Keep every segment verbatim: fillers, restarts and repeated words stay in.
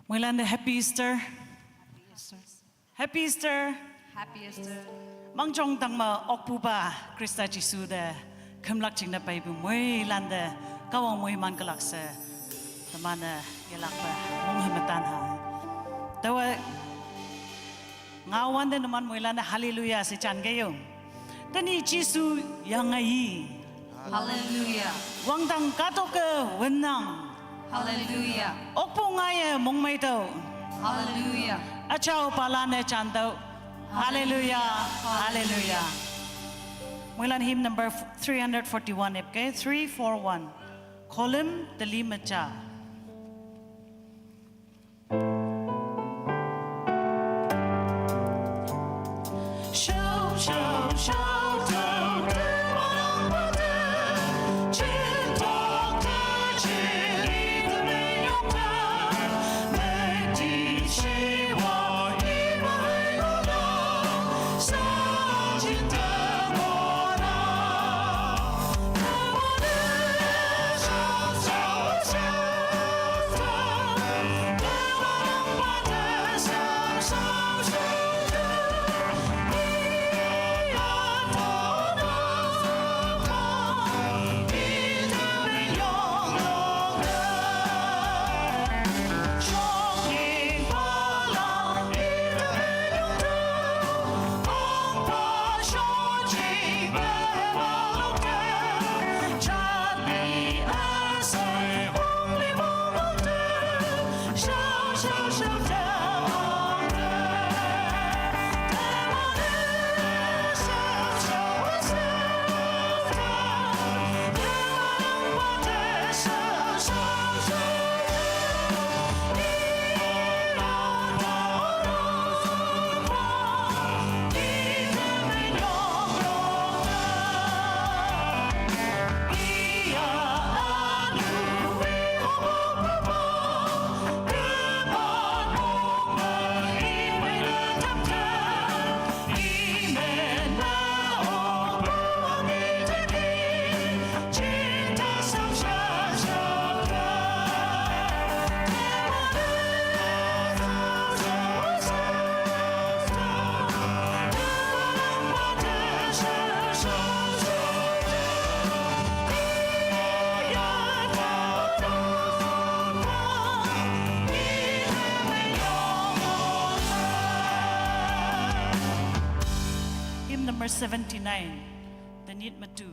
Moilande Happy Easter. Happy Easter. Happy Easter. Mangjong tangma okpupa Krista Jisu de khümlak jingne peipu moilande Kahwang moiman külakse. Temane yelakpe monghe metan ha. Tawa ngawante numan moilande Hallelujah she jan keyo. Tenyih Jisu yange yi. Hallelujah. Wangdang kahtok-e wünnang. Hallelujah. Okpu ngaiye mongmeitüoh. Hallelujah. Üjao palane jantüoh. Hallelujah. Hallelujah. Moilan hymn number three hundred forty-one epke, three four one. Kholüm teli meja. Hymn number seventy-nine, Tenyih Metu.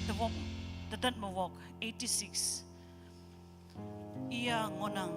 Tawok, tatat mawok, eighty-six. Iya ngonang.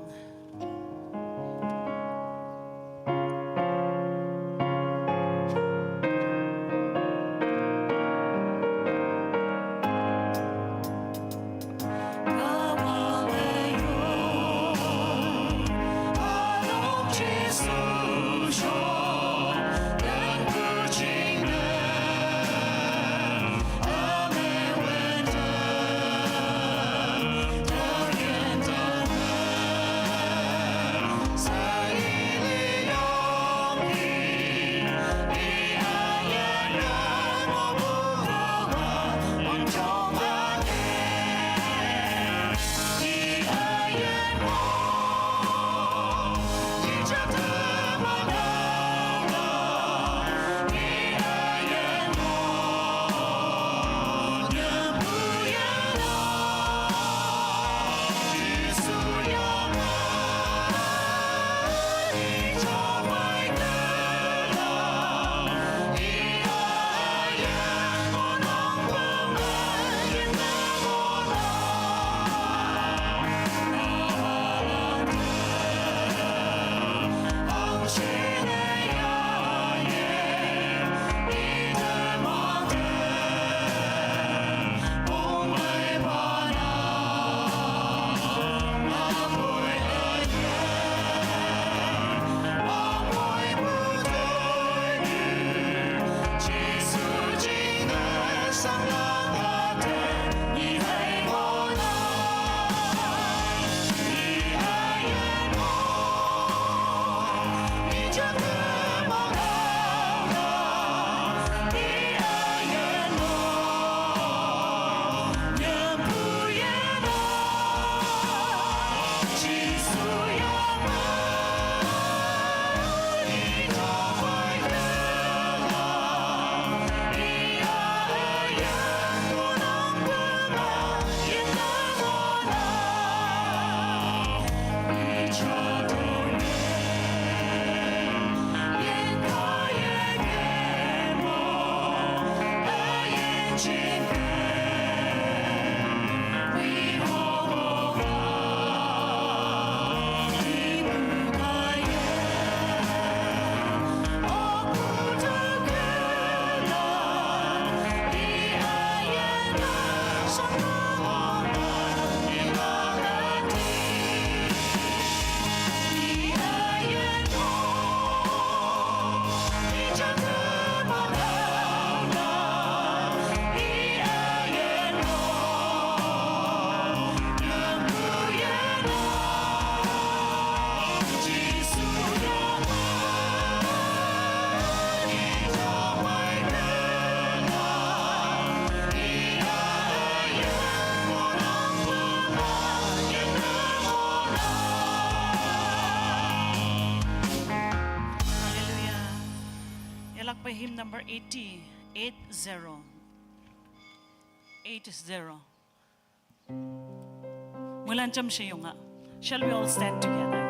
Hallelujah. Yalakpe hymn number eighty, eight zero. Eight zero. Mulan jam she yonga. Shall we all stand together?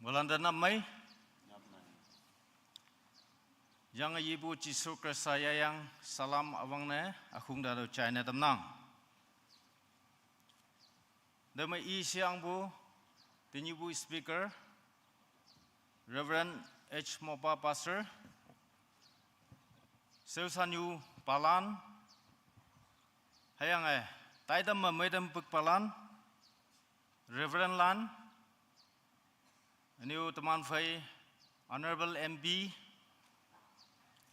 Walanda nap mei. Yang ayibu Jisu Krista yayang salam awang ne akhung dado chai ne tamnang. Dama i siang bu, tinyi bu speaker, Reverend H Mopa Pastor, Seusanyu Palan, hayang eh, taidam ma maidam puk Palan, Reverend Lan, aniu teman fai Honorable M P,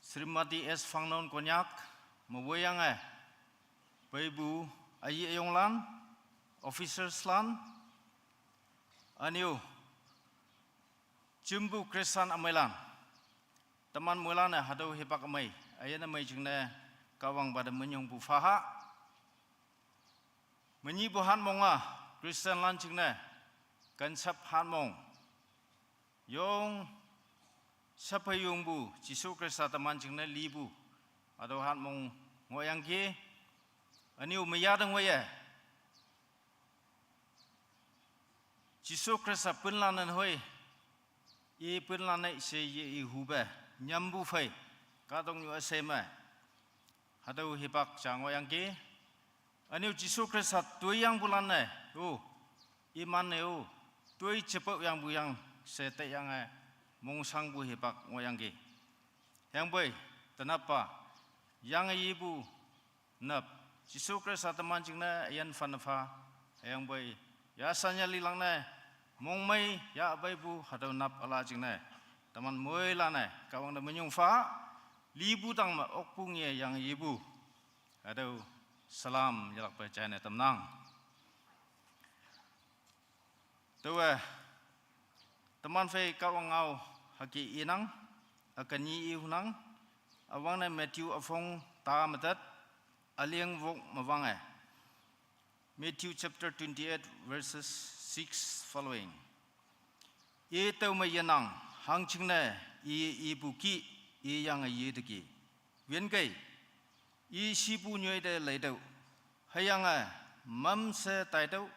Srimati S Fangnon Konyak, mawayang eh, paibu ayi ayong lan, officers lan, aniu, chimbu Kristan amai lan, teman mulan eh, hadau hipak amai, ayan amai jingne, kawang bada menyong bu faha, menyi bu han mong ah, Kristan lan jingne, kansap han mong, yong, sapayung bu, Jisu Krista teman jingne li bu, hadau han mong ngoyang ki, aniu meyadang waye, Jisu Krista penlanen hoi, i penlane se ye i hube, nyambu fai, kadong nyu aseme, hadau hipak chang ngoyang ki, aniu Jisu Krista tui yang bulan ne, u, iman ne u, tui cepok yang bu yang se te yang eh, mongsang bu hipak ngoyang ki. Yang boi, tenapa, yang ayibu, nap, Jisu Krista teman jingne, ayan fan fa, yang boi, ya sanya lilang ne, mong mei, ya bai bu, hadau nap ala jingne, teman mui la ne, kawang da menyong fa, li bu tang ma, ok bu nge yang ayibu, hadau salam, yalak pe chai ne tamnang. Tewe, teman fai kawang ngau haki inang, akanyi i hunang, awang ne Matthew afong ta matat, aliang wok mawang eh. Matthew chapter twenty-eight, verses six following. Ye tau ma yenang, hang jingne, i, i bu ki, i yang ye de ki. Wien kei, i sipu nyoi de leidau, hayang eh, mam se taidau,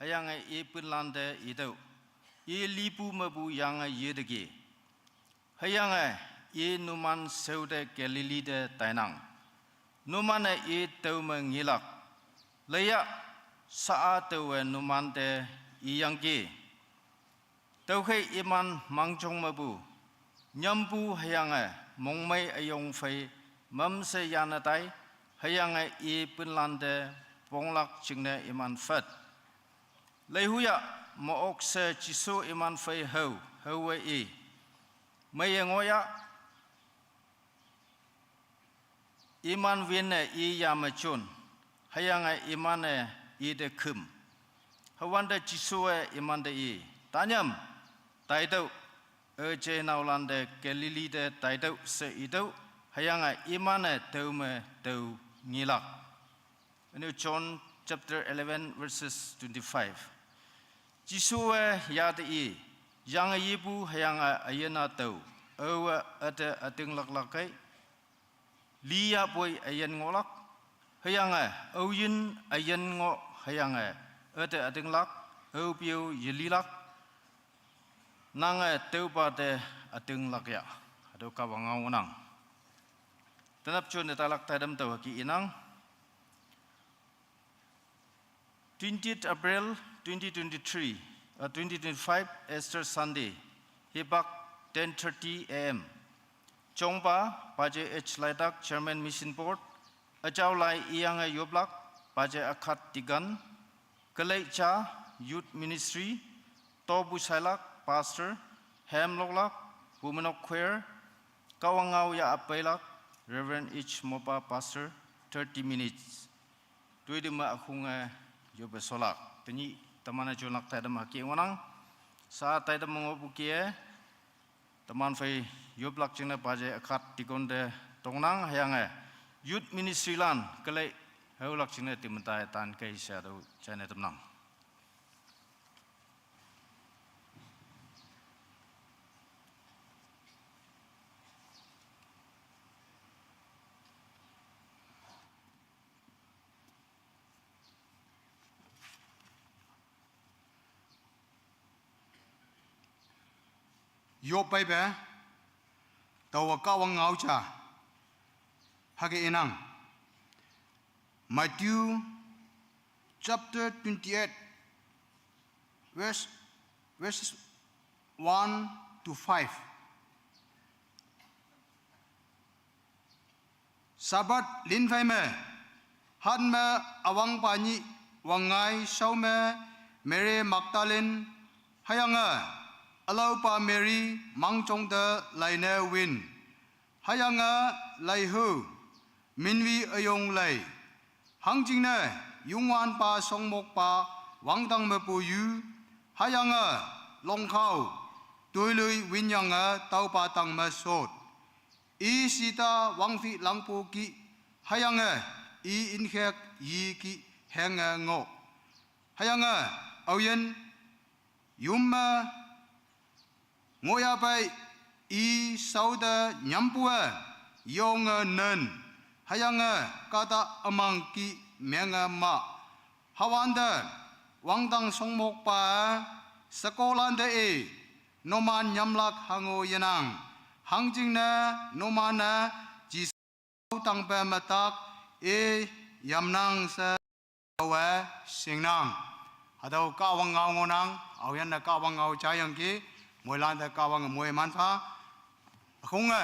hayang eh, i penlan de idau, i lipu mebu yang eh, ye de ki. Hayang eh, i numan seu de Galili de tainang. Numan eh, i tau me ngilak. Leya, sa a tau eh, numan de i yang ki. Tau khei iman mangjong mabu, nyampu hayang eh, mongmei ayong fei, mamse yanatai, hayang eh i penlante, ponglak jingne iman fet. Leihuya, mook se Jisu iman fei heu, heu eh i. Mei eh ngoya, iman win eh i yame chun, hayang eh iman eh i de khim. Hawante Jisu eh iman de i, tanyam, taidau, eh je naulante Galili de taidau se idau, hayang eh iman eh tau me tau ngilak. Anu John chapter eleven verses twenty-five. Jisu eh ya de i, yang eh yipu hayang eh ayena tau, awa ate ating lak lak kai, Liya poi ayen ngolak, hayang eh, auyin ayen ngo hayang eh, ete ating lak, au piu yeli lak, nang eh, teupa te ating lak ya, ado kawang ngau nang. Tenap chun de talak tadam tau haki inang. Twentieth April twenty twenty-three, uh, twenty twenty-five, Easter Sunday, hibak ten thirty A M. Chongpa, Paje H Laitak, Chairman Mission Board, Achau Lai Iyang Yoblak, Paje Akhat Tigan, Kalei Cha, Youth Ministry, Tobu Sailak, Pastor, Hem Loklak, Women of Choir, Kawangau Ya Apailak, Reverend H Mopa, Pastor, thirty minutes. Tui dima akhung eh, yobe solak. Tenyi, temana junak taidam haki ngonang. Sa taidam mengobuki eh. Teman fai yoblak jingne Paje Akhat Tigon de tongnang hayang eh. Youth Ministry lan, kelek, heu lak jingne timentai tan kai siadu, chane temnang. Yob Bible, tawa Kahwang ngao ja. Hüke inang. Matthew chapter twenty-eight, verse, verses one to five. Sabbath lin phei me, han me üwangpa nyih wangngai shao me Mary Magdalene, hüyange ülao pa Mary mangjong te leine win. Hüyange leihu, minwi üyong lei. Hangjingne Youngwanpa shongmokpa wangdang mepu yu, hüyange longkhao toiloi winyange tüopa tang me shot. I shita wangphi langpu kih, hüyange i inkhek yi kih henge ngoh. Hüyange aoyin yum me ngohyapei i shaote nyampu-e yonge nen, hüyange kahta ümang kih menge mah. Hüwante wangdang shongmokpa-e shekolante i, numan nyamlak hango yenang. Hangjingne numan-e Jesu tangpe metak i yamnang she aowe shingnang. Hatüo Kahwang ngao ngohnang, aoyinne Kahwang ngao jayangki, moilante Kahwange moiman pha. Ükhonge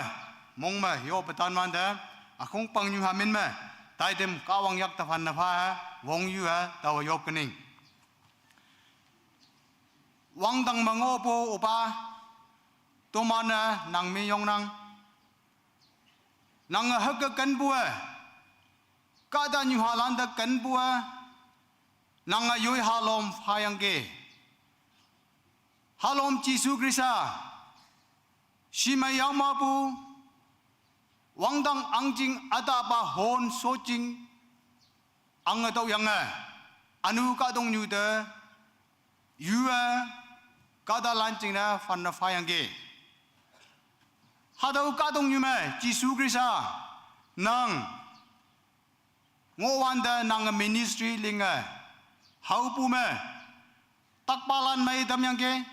mong me yoppe tanwante, ükhong pangnyu hamin me taitem Kahwang yak te phanne pha-e, wongyue taowe yop kening. Wangdang me ngohpu üpa, toman-e nang minyongnang. Nange hüke kenpu-e, kahta nyuhalante kenpu-e, nange yoi halom phayangki. Halom Jesu Khrista, shimei yangmapu, wangdang ahngching ütapa hon shotjing, ange tüoyange, ünu kahtoknyu te yue, kahtalan jingne phanne phayangki. Hatüo kahtoknyu me Jesu Khrista, nang ngohwante nange ministry linge, haopu me, takpalan mei tamyangki,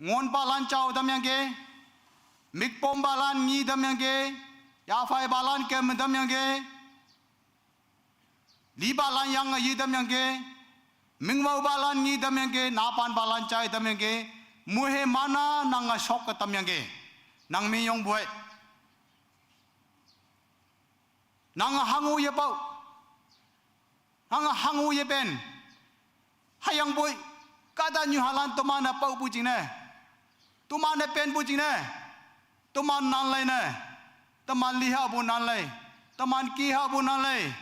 ngonpalan jao tamyangki, mikpompalan ngi tamyangki, yaphaipalan kem tamyangki, lipalan yange yi tamyangki, mingwaopalan ngi tamyangki, napanpalan jai tamyangki, moihe mana nange shokke tamyangki, nang minyongpoi. Nange hango yepao, nange hango yepen. Hüyangpoi, kahta nyuhalan teman-e paopu jingne, teman-e penpu jingne, teman nan leine, teman lihahpu nan lei, teman kihahpu nan lei.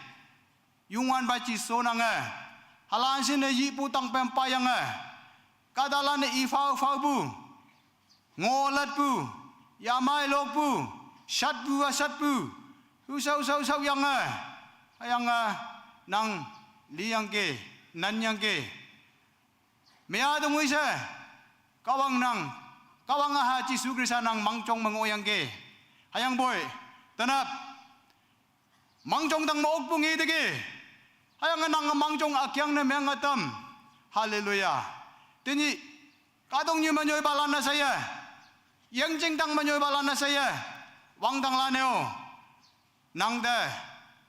Youngwanpa Jesu nange, halan shinne yipu tangpem payange, kahtalan-e i phao phaopu, ngolatpu, yamei lokpu, shatpu-a shatpu, hu shao shao shaoyange, hüyange nang liyangki, nanyangki. Mea tongoi she, Kahwang nang, Kahwang üha Jesu Khrista nang mangjong me ngohyangki. Hüyangpoi, tenap, mangjong tang me okpu ngi teki. Hüyange nange mangjong ükeangne menge tam. Haleluya. Tenyih, kahtoknyu me nyoipalan-e sheye, yengjing tang me nyoipalan-e sheye, wangdanglan-e-o, nangte,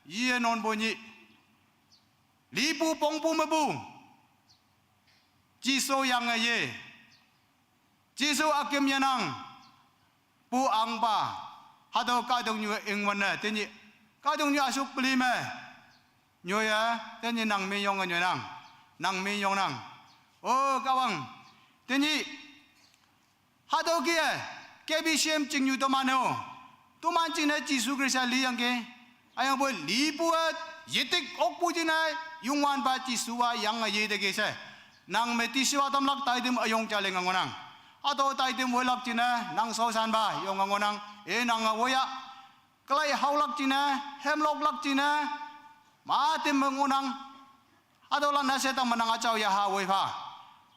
yiye nonpu nyih, lipu pongpu mepu, Jesu yange ye, Jesu üküm yenang, pu ahngpa, hatüo kahtoknyu ingwünne tenyih, kahtoknyu üsuk peli me nyoiye, tenyih nang minyonge nyoinang, nang minyongnang. O Kahwang, tenyih, hatüo kih-e, K B C M chingnyu teman-e-o, toman jingne Jesu Khrista liyangki. Hüyangpoi lipu-e, yetik okpu jingne, Youngwanpa Jesu-a yange yeteki she, nang me tishiwa tamlak taitem üyong ja linge ngohnang. Hatüo taitem woilak jingne nang shaoshanpa yonge ngohnang. I nange woiya, kelai haolak jingne, hemloklak jingne, matem me ngohnang. Hatüolan üshe tang me nang üjao yaha woi pha.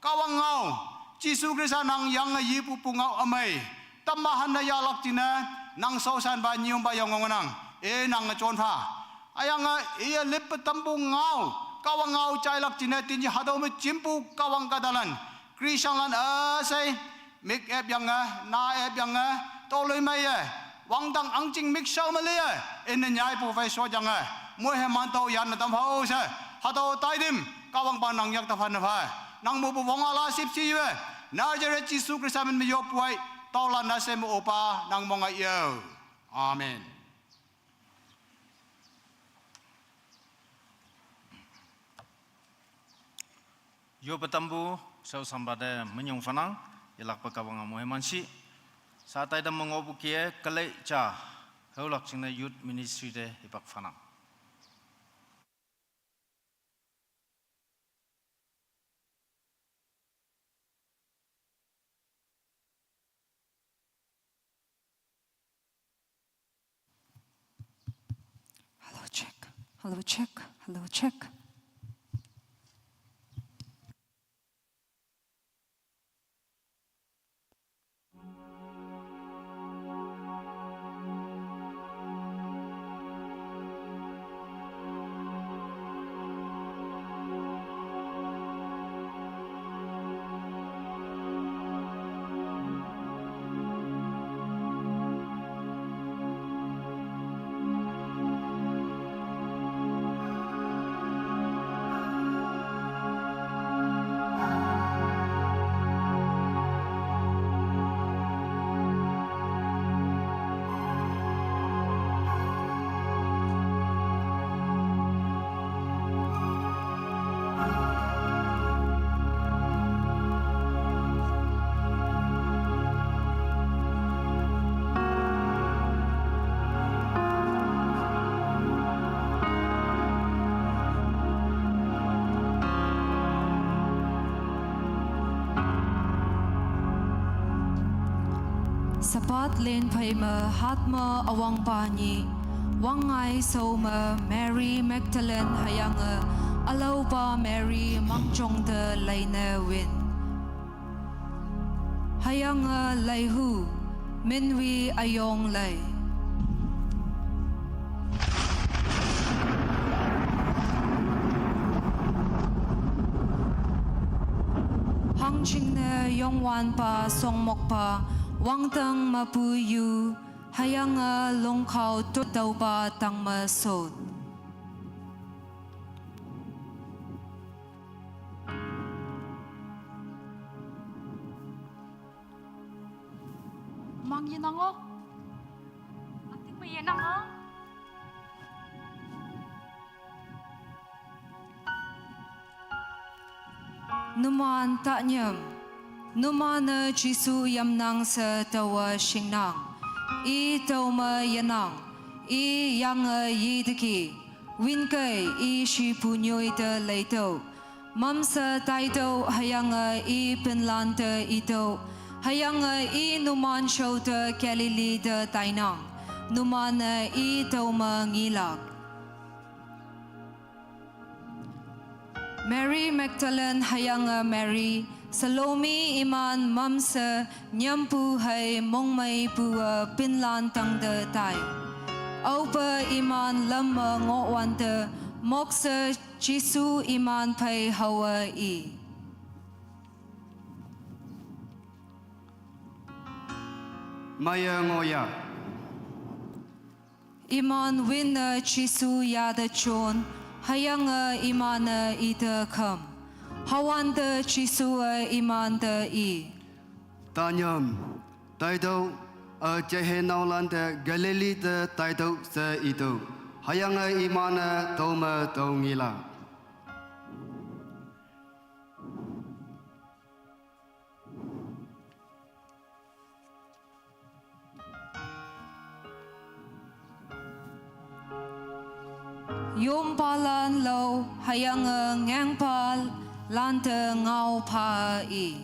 Kahwang ngao, Jesu Khrista nang yange yepu pungao ümei, tamma hanne yahlak jingne, nang shaoshanpa nyümpa yonge ngohnang. I nange jon pha. Hüyange iye lippe tampu ngao, Kahwang ngao jailak jingne tenyih hatüo me jimpu Kahwang kahtalan, Christianlan üshei Mik ep yange, na ep yange, toloimeiye, wangdang angjing mik shao me liye, inne nyaipu phei shot yange, moiheman tüo yanne tam hao she, hatüo taidim, Kahwangpa nang yak te phanne pha, nang mepu wong ala shüpshe ye, Nazareth Jesu Khrista min me yoppu ai, tüolan na she me opa, nang mong ai yo. Amen. Yoppe tampu, shaoshanpa te minyong phanang, yelakpe Kahwange moiman shi. Sha taitam me ngohpu kih-e, kalei ja, haolak jingne Youth Ministry te hipak phanang. Hello, check. Hello, check. Hello, check. Sabat len phei me hatme üwangpa nyih, wangngai shao me Mary Magdalene hüyange ülaopa Mary mangjong te leine win. Hüyange leihu, minwi üyong lei. Hangjingne Youngwanpa shongmokpa, wangdang mepu yu, hüyange longkao to tüopa tangme shot. Mang yenang-o. Ating me yenang-o. Numan tanyam. Numan-e Jesu yamnang she taowe shingnang. I tüome yenang. I yange yiteki. Winkei i shipu nyoi te leitüoh. Mamshe taitüoh hüyange i pinlan te itüoh. Hüyange i numan shao te Galilee te tainang. Numan-e i tüome ngelak. Mary Magdalene hüyange Mary, Salome iman mamshe nyampu hei mongmeipu-e pinlan tangte tai. Aope iman lamme ngohwante, mokshe Jesu iman phei haowe i. Meiye ngohya. Iman winne Jesu yate jon, hüyange iman-e ite kham. Hüwante Jesu-e imante i. Tanyam, taitüoh, üjeihei naolante Galilee te taitüoh she itüoh. Hüyange iman-e tüome tüo ngelak. Yompalan lao hüyange ngengpalante ngao pha i.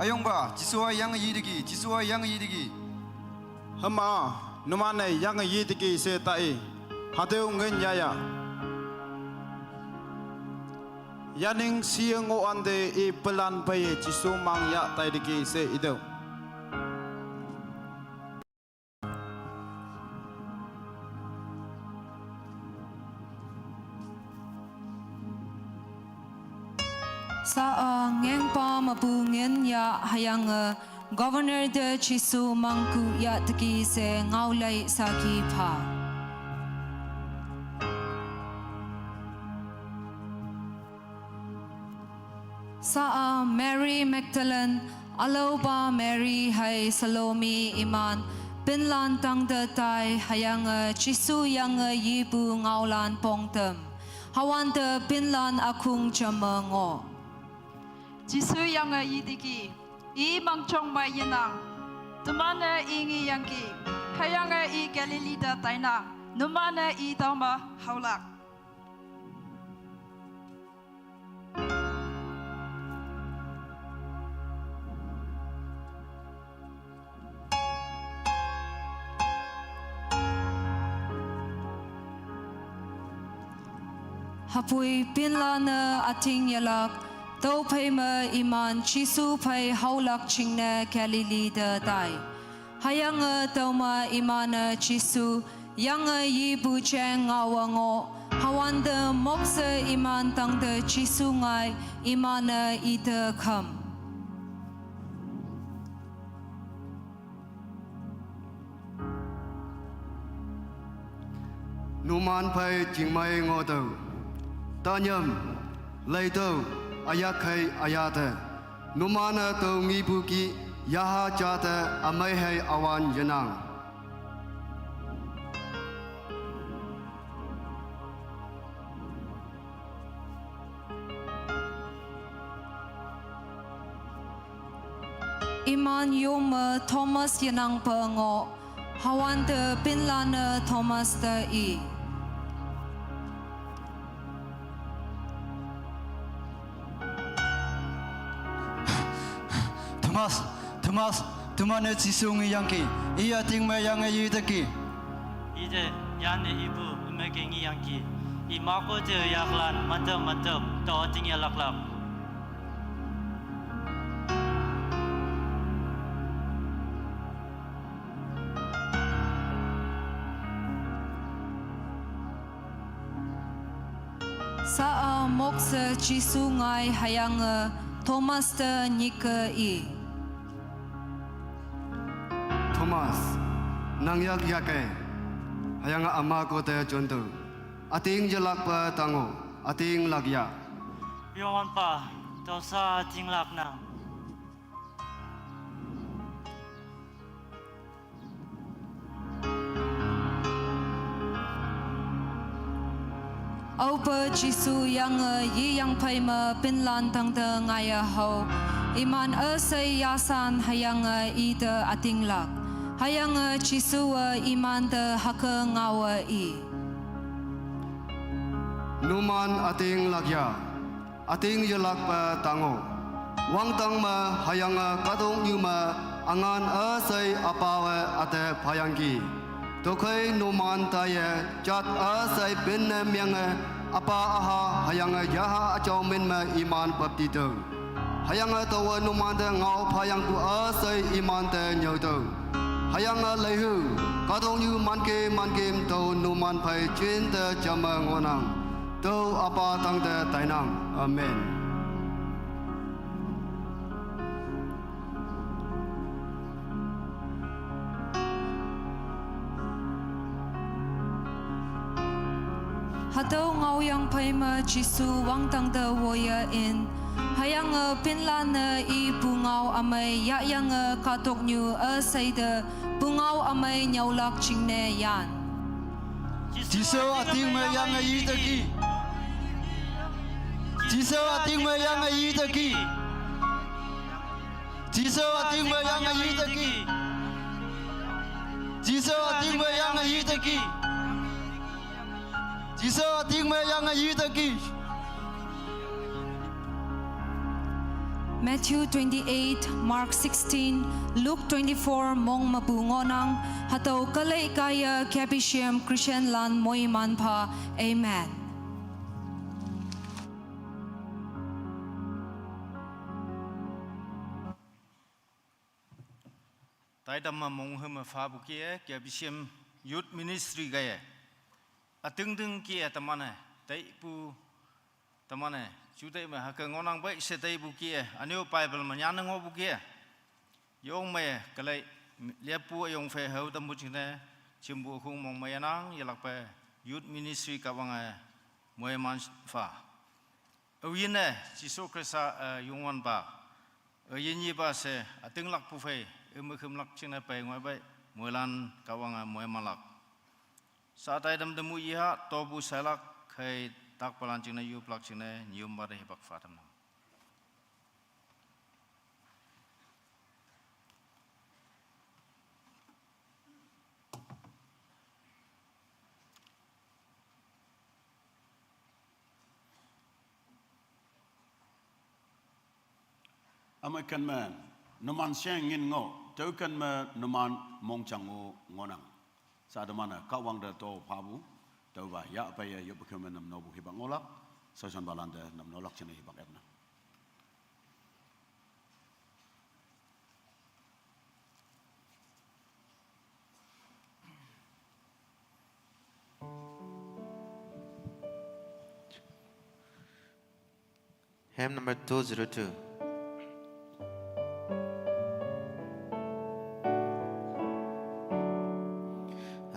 Üyongpa, Jesu-a yange yiteki, Jesu-a yange yiteki. Hüma, numan-e yange yiteki she tai, hatüo ngin yaya. Yaning sie ngoh ante i pelan pei Jisu mang yah tai teki she itüoh. Sa-a ngengpa mepu ngin yah hüyange Governor te Jisu mangku yah teki she ngaolai saki pha. Sa-a Mary Magdalene, ülaopa Mary hei Salome iman pinlan tangte tai hüyange Jisu yange yipu ngaolan pongtem. Hüwante pinlan ükhung jamme ngoh. Jisu yange yiteki, i mangjong me yenang. Teman-e i ngeyangki, hüyange i Galilee te tainang. Numan-e i tüome haolak. Hüpoi pinlan-e üting yelak, tüophei me iman Jisu phei haolak jingne Galilee te tai. Hüyange tüome iman-e Jisu yange yipu jeng ngaowe ngoh, hüwante mokshe iman tangte Jisu ngai iman-e ite khüm. Numan phei jingmei ngohtüoh, tanyam, leitüoh, üyakhei üya te. Numan-e tüo ngipu ki yaha ja te ümei hei üwan yenang. Iman yome Thomas yenangpe ngoh, hüwante pinlan-e Thomas te i. Thomas, Thomas, teman-e Jisu ngeyangki, i üting me yange yiteki. Ite, yane ipu ümeke ngeyangki. I mako te yaklan, mantem, mantem, tao üting yelaklak. Sa-a mokshe Jisu ngai hüyange Thomas te nyike i. Thomas, nang yak yake, hüyange ümako te jontüoh. Üting yelakpe tangoh, üting lak ya. Youngwanpa, tüo sa üting laknang. Aope Jisu yange yiyangphei me pinlan tangte ngaiye hao, iman üshei yashan hüyange ite ütinglak. Hüyange Jisu-e imante hüke ngaowe i. Numan ütinglak ya. Üting yelakpe tangoh. Wangdang me hüyange kahtoknyu me üngan üshei Üpawe üte phayangki. Tüokhei numan taiye jat üshei pinne menge Üpa üha hüyange yaha üjao min me iman baptitüoh. Hüyange taowe numante ngao phayangpu üshei imante nyüotüoh. Hüyange leihu, kahtoknyu manke mankem tao numan phei jinte jamme ngohnang. Tüo Üpa tangte tainang. Amen. Hatüo ngaoyangphei me Jesu wangdang te woiye in, hüyange pinlan-e i pungao ümei yahyange kahtoknyu üsheite pungao ümei nyüolak jingne yan. Jesu üting me yange yiteki. Jesu üting me yange yiteki. Jesu üting me yange yiteki. Jesu üting me yange yiteki. Jesu üting me yange yiteki. Matthew twenty-eight, Mark sixteen, Luke twenty-four mong mepu ngohnang, hatüo kalei kaiye Capuchin Christian lan moiman pha. Amen. Aidam ma mong hema fa bu kie, kia bisiam youth ministry gaya. Ating ding kie tamane, tai pu tamane, jutai ma haka ngonang bai se tai bu kie, anio Bible ma nyan ngo bu kie. Yong me kalai liapu ayong fe hau tam bu chine, chimbu khung mong ma yanang, yalak pe youth ministry ka wang eh, moe man fa. Awin eh, Jisu Krista eh, yungwan ba. Ayin yi ba se, ating lak pu fe, emekhim lak ching ne pe ngoi bai, moilan ka wang eh, moe malak. Sa tai dam demu yi ha, to bu sai lak, khai tak palan ching ne, yup lak ching ne, nyium ba de hibak fa tam nam. Ama kan ma numan siang ngin ngo, tau kan ma numan mong chang ngo ngonang. Sa da mana ka wang da to pha bu, tau ba ya pa ya yup khim nam no bu hibak ngolak, sa son balan da nam nolak chene hibak etna. Hymn number two zero two.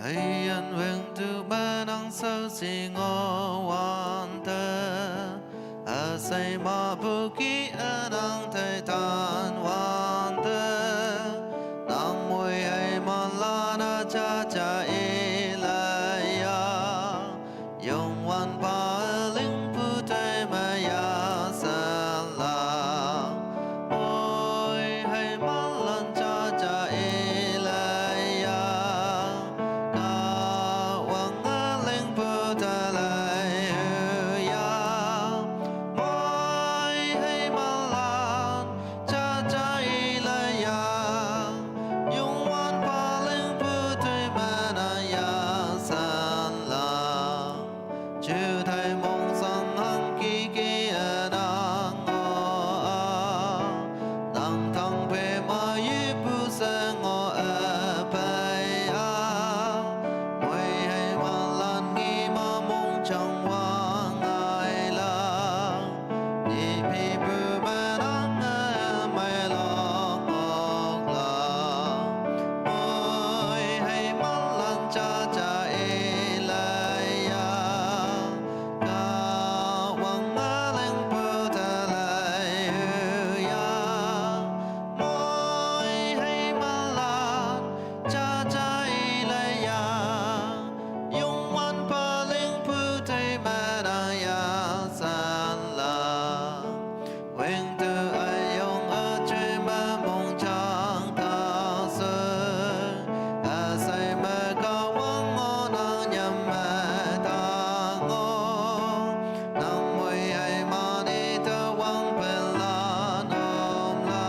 Ayan weng tu banang sau si ngo wan te, asai ma bu ki anang tai tan wan te, nang mui ai man la na cha cha i la ya. Yong wan pa ling pu tai ma ya sa la. Oi hai ma lan cha cha i la ya. Ka wang a ling pu ta lai hu ya. Oi hai ma lan cha cha i la ya. Yong wan pa ling pu tui ma na ya san la. Chu thai mong sang hang ki ki a nang o a. Nang thang pe ma yi pu sa ngo a pai a. Wei hai ma lan ngi ma mong chang wang ai la. Ni pi pu ma nang a mai long ok la. Oi hai ma lan cha cha i la ya. Ka wang ma leng pu ta lai hu ya. Oi hai ma lan cha cha i la ya. Yong wan pa ling pu tai ma na ya san la. Weng tu ai yong a chui ma mong chang ta se. A sai ma ka wang ngo nang nyam ma ta ngo. Nang mui ai ma ni ta wang pen la nom la.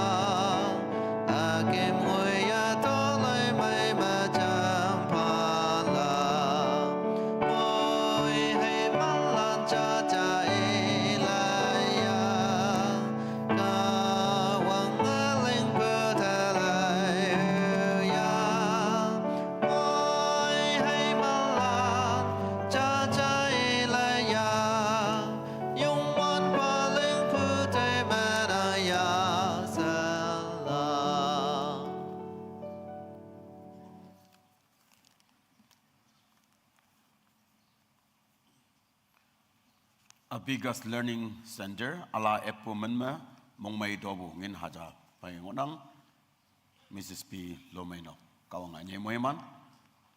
A kim ngui ya to lai mai ma cham pa la. Oi hai ma lan cha cha i la ya. Ka wang a ling pu ta lai hu ya. Oi hai ma lan cha cha i la ya. Yong wan pa ling pu tai ma na ya sa la. A Biggest Learning Center, ala eppu menme, mongmei dobu ngin haja pai ngonang, Missus P Lomainok, kawang anye moiman,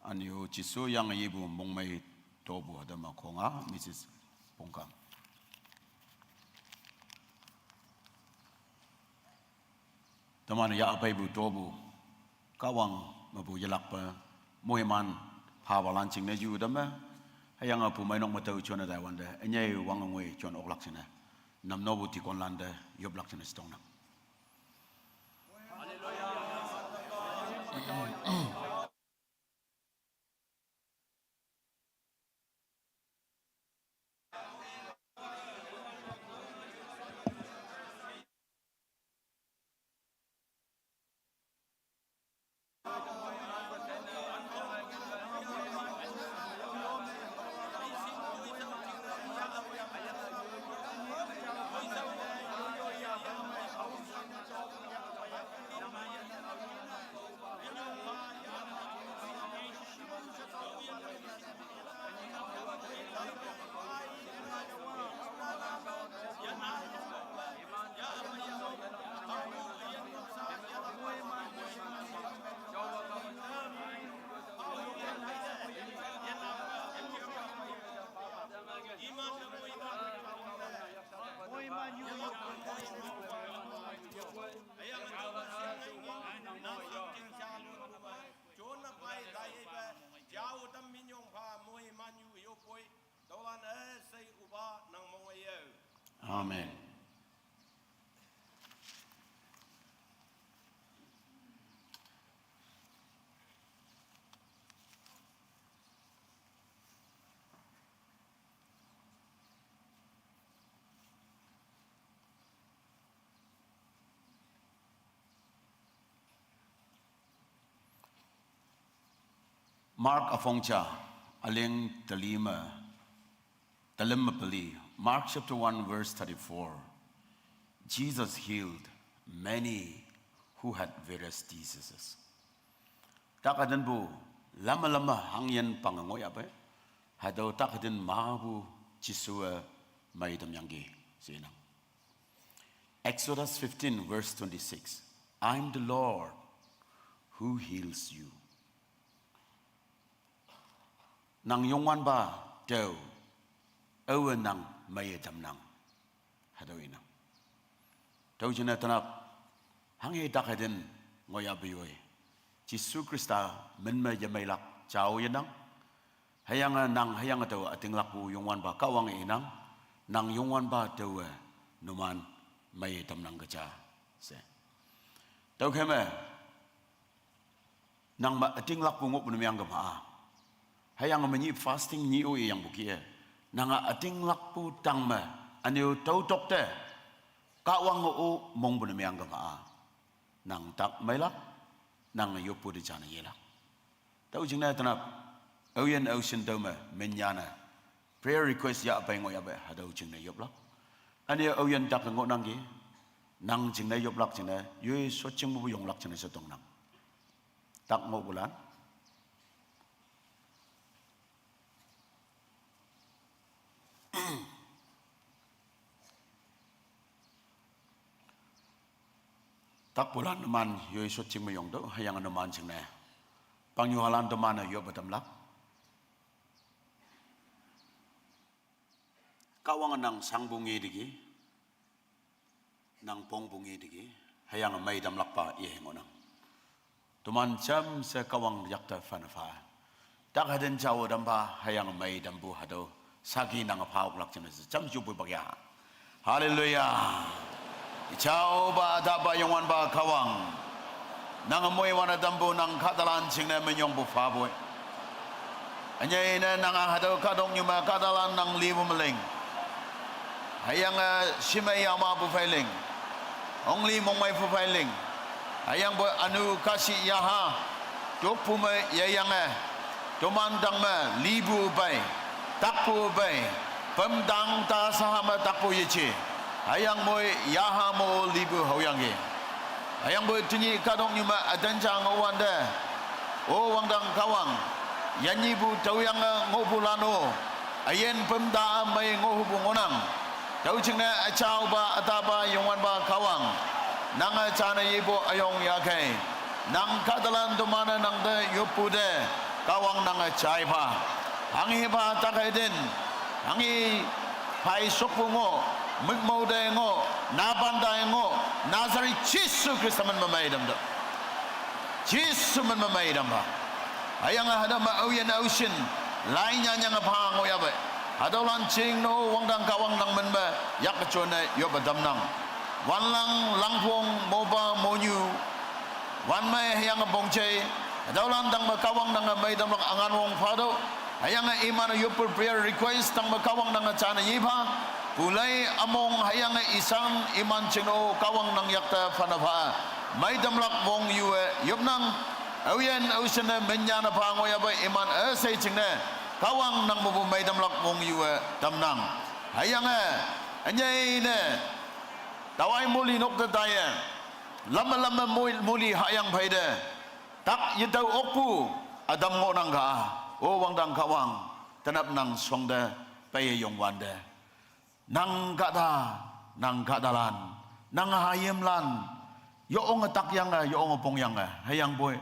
anyu Jisu yang yibu mongmei dobu hadama konga, Missus Pongkang. Teman ya apai bu dobu, kawang mabu yelak pa, muhiman, pa balan ching ne ju dame, hayang apu mainok matau chona dai wande, enyai wang ngoi chon oklak chine, nam nobu tikon lande, yoblak chine stong nam. Amen. Mark a phongcha, aling talima, talim mapali. Mark chapter one, verse thirty-four. Jesus healed many who had various diseases. Takadan bu lama lama hangyan pangangoy ape. Hadau takadan mabu Jisua maidam yanggi sinang. Exodus fifteen, verse twenty-six. I'm the Lord who heals you. Nang Youngwanpa tau, awa nang maidam nang. Hadau inang. Tau jina tanap, hanghe takadan ngoya biyoi. Jisu Krista menma yamailak jau yenang. Hayang nang hayang tau atinglak bu Youngwanpa Kahwang inang. Nang Youngwanpa tau numan maidam nang keja. Se. Tau keme, nang ma atinglak bu ngok bu numiang kema. Hayang menyi fasting nyi u yang bukie. Nang atinglak bu tang ma, aniu tau tok te. Kahwang u mong bu numiang kema. Nang tak mailak, nang yopu de jana yelak. Tau jingne tanap, aoyin aosin tau me, menyana. Prayer request ya bai ngo ya bai, hadau jingne yoplak. Ane aoyin tak ngo nanggi, nang jingne yoplak jingne, yoi so jing bu yonglak jingne so tong nang. Tak ngo bulan. Tak bulan numan yoi so jing me yong do, hayang numan jingne. Pang yu halan teman yo betamlak. Kahwang nang sang bungi digi, nang pong bungi digi, hayang maidamlak pa ye ngo nang. Teman jam se Kahwang yakta fana fa. Tak haden jao dam pa, hayang maidam bu hadau. Sagi nang phaoklak jam se jam ju bu bagya. Haleluya. Jao ba da ba Youngwanpa Kahwang. Nang moi wana dam bu nang kadalan jingne menyong bu fa bu. Anyai ne nang hadau kadong nyuma kadalan nang li bu meling. Hayang, eh, shimai yama bu failing. Ongli mongmai bu failing. Hayang bu anu kasi yaha. Tuk pu me yayang, eh. Tuman dang me li bu bai. Tak bu bai. Pem dang ta saha me tak bu yechi. Hayang moi yaha mo li bu haoyang ye. Hayang bu tunyi kadong nyuma adan jang wande. O wangdang Kahwang. Yanyi bu taoyang, eh, ngo bu lano. Ayen pemda mai ngo bu ngonang. Tau jingne achao ba ata ba Youngwanpa Kahwang. Nang achane ye bu ayong ya kai. Nang kadalan teman nang de yopu de. Kahwang nang achai ba. Hangi ba takai den. Hangi pai sok bu ngo. Mikmau de ngo. Naban de ngo. Nazareth Jisu Krista men mamaidam do. Jisu men mamaidam ba. Hayang hadam ma aoyin aoshin. Lai nya nyang pa ngo ya ba. Hadau lan jing no wangdang Kahwang nang men ba. Yak chone yo ba dam nang. Wanlang langpong moba monyu. Wan mai hayang bongchai. Hadau lan dang ba Kahwang nang maidamlak angan wong phado. Hayang iman yopur prayer request tang ba Kahwang nang chana yiba. Pulai among hayang isan iman chino Kahwang nang yakta fana pha. Maidamlak wong yue yopnang. Aoyin aosin ne menyana pha ngo ya ba iman asai jingne. Kahwang nang bu maidamlak wong yue tamnang. Hayang, eh, anyai ne. Tawai muli nok te taye. Lama lama mul-, muli hayang paide. Tak yedau okpu. Adam ngo nang ka. O wangdang Kahwang. Tanap nang songde. Paye yong wande. Nang kada. Nang kadalan. Nang hayemlan. Yo ong tak yang, yo ong pong yang. Hayang boy.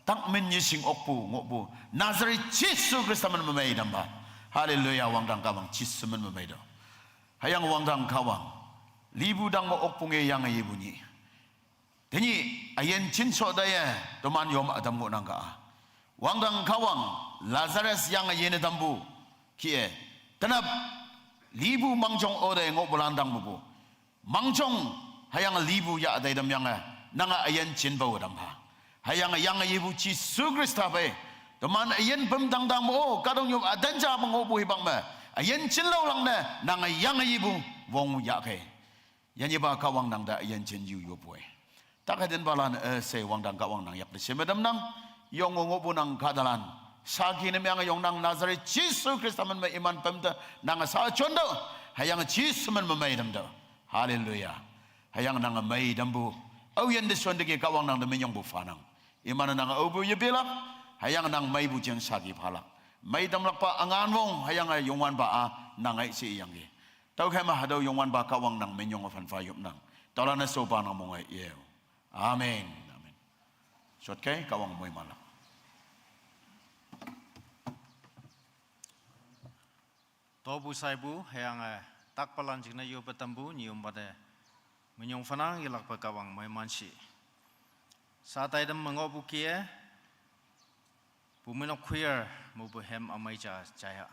Tak men yising okpu. Ngokpu. Nazareth Jisu Krista men mamaidam ba. Haleluya wangdang Kahwang. Jisu men mamaidam. Hayang wangdang Kahwang. Libu dang mo okpu nge yang ye bu nyi. Tenyi, ayen chin so da ye, teman yom adam ngo nang ka. Wangdang Kahwang, Lazarus yang ye ne dambu. Kie, tenap, lipu mangjong ode ngohpu lan tang mepu. Mangjong hüyange lipu yah tei tamyange, nange üyin jinpao tam pha. Hüyange yange yepu Jesu Khrista phei, teman üyin püm tang tang me-o, kahtoknyu ütan ja me ngohpu hipak me, üyin jinlao langne, nange yange yepu wong yahkei. Yanyipa Kahwang nangte üyin jin yu yopwe. Tak hütenpalan, eh, she wangdang Kahwang nang yakte sheme tamnang, yong ngohpu nang kahtalan. Saki ne myange yongnang Nazareth Jesu Khrista men me iman pümte, nange sa jonte, hüyange Jesu men me mei tamte. Haleluya. Hüyange nange mei tampu, aoyinte shonte ke Kahwang nangte minyongpu phanang. Iman-e nange aopu yepilak, hüyange nang meipu jeng saki phalak. Mei tamlakpa üngan wong, hüyange Youngwanpa-a, nange she iyangki. Tüokhei me hatüo Youngwanpa Kahwang nang minyong-e phanpha yopnang. Taolan-e shopa nang monge yeo. Amen. Amen. Shotkei, Kahwang moimanlak. Topu shaipu, hüyange, eh, takpalan jingne yoppe tampu, nyüompa te minyong phanang, yelakpe Kahwang moiman shi. Sa taitam me ngohpu kih-e, Bumeinok Choir, mepu hem ümei ja jaiha.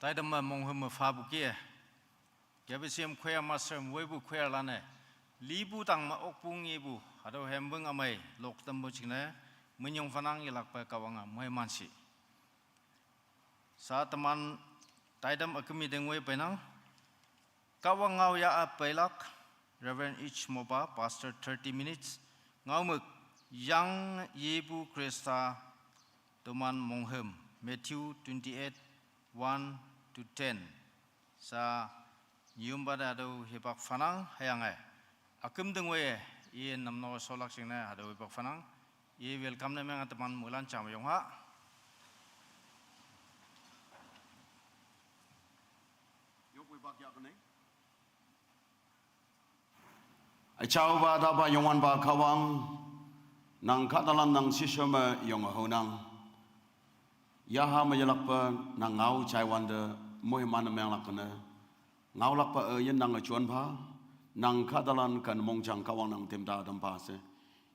Taidam me monghüm me phapu ke. K B C M choir master me weipu choir lan-e. Lipu tang me okpu ngepu. Hatüo hembing ümei lok tampu jingne. Minyong phanang yelakpe Kahwange moiman shi. Sa teman taidam üküm me ding wei peinang. Kahwang ngao ya-a peilak, Reverend H Mopa, Pastor, thirty minutes. Ngaomük, Yang Yepu Khrista, teman monghüm, Matthew twenty-eight, one to ten. Sa, nyumba da do hipak phanang, hüyange. Üküm ding wei, i namno sholak jingne, hatüo hipak phanang. I welcome ne meng teman moilan jam yong ha. Yok wei bak ya ne. Üjaopa, Tapa, Youngwanpa Kahwang, nang kahtalan nang shishao me yonge haonang. Yaha me yelakpe nang ngao jaiwante, moiman ne menglak ne. Ngaolakpa, eh, yin nang üjuan pha, nang kahtalan kan mongjang Kahwang nang temta tam pha she.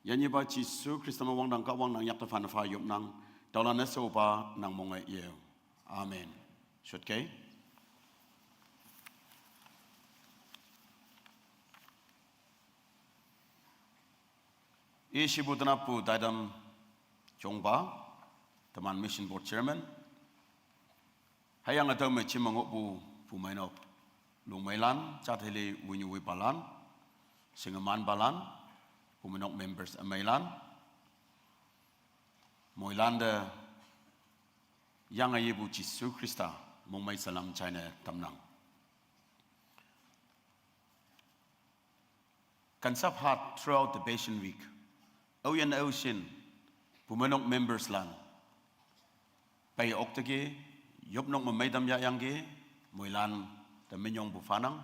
Yanyipa Jesu Khrista me wangdang Kahwang nang yakte phan pha yopnang, tüolan-e shaopa nang mong-e yeo. Amen. Shotke. I shipu tenappu taidam jongpa, teman Mission Board Chairman. Hüyange tüo me jim me ngohpu pumeinok, lungmeilan, jat heli wünyu wipalan, shingemanpalan, pumeinok members ümeilan, moilante Yang Yepu Jesu Khrista mongmei salam jaine tamnang. Kansap hat throughout the Passion Week. Aoyin aoshin, pumeinok members lan pei okteki, yopnok me meitam yahyangki, moilan te minyongpu phanang.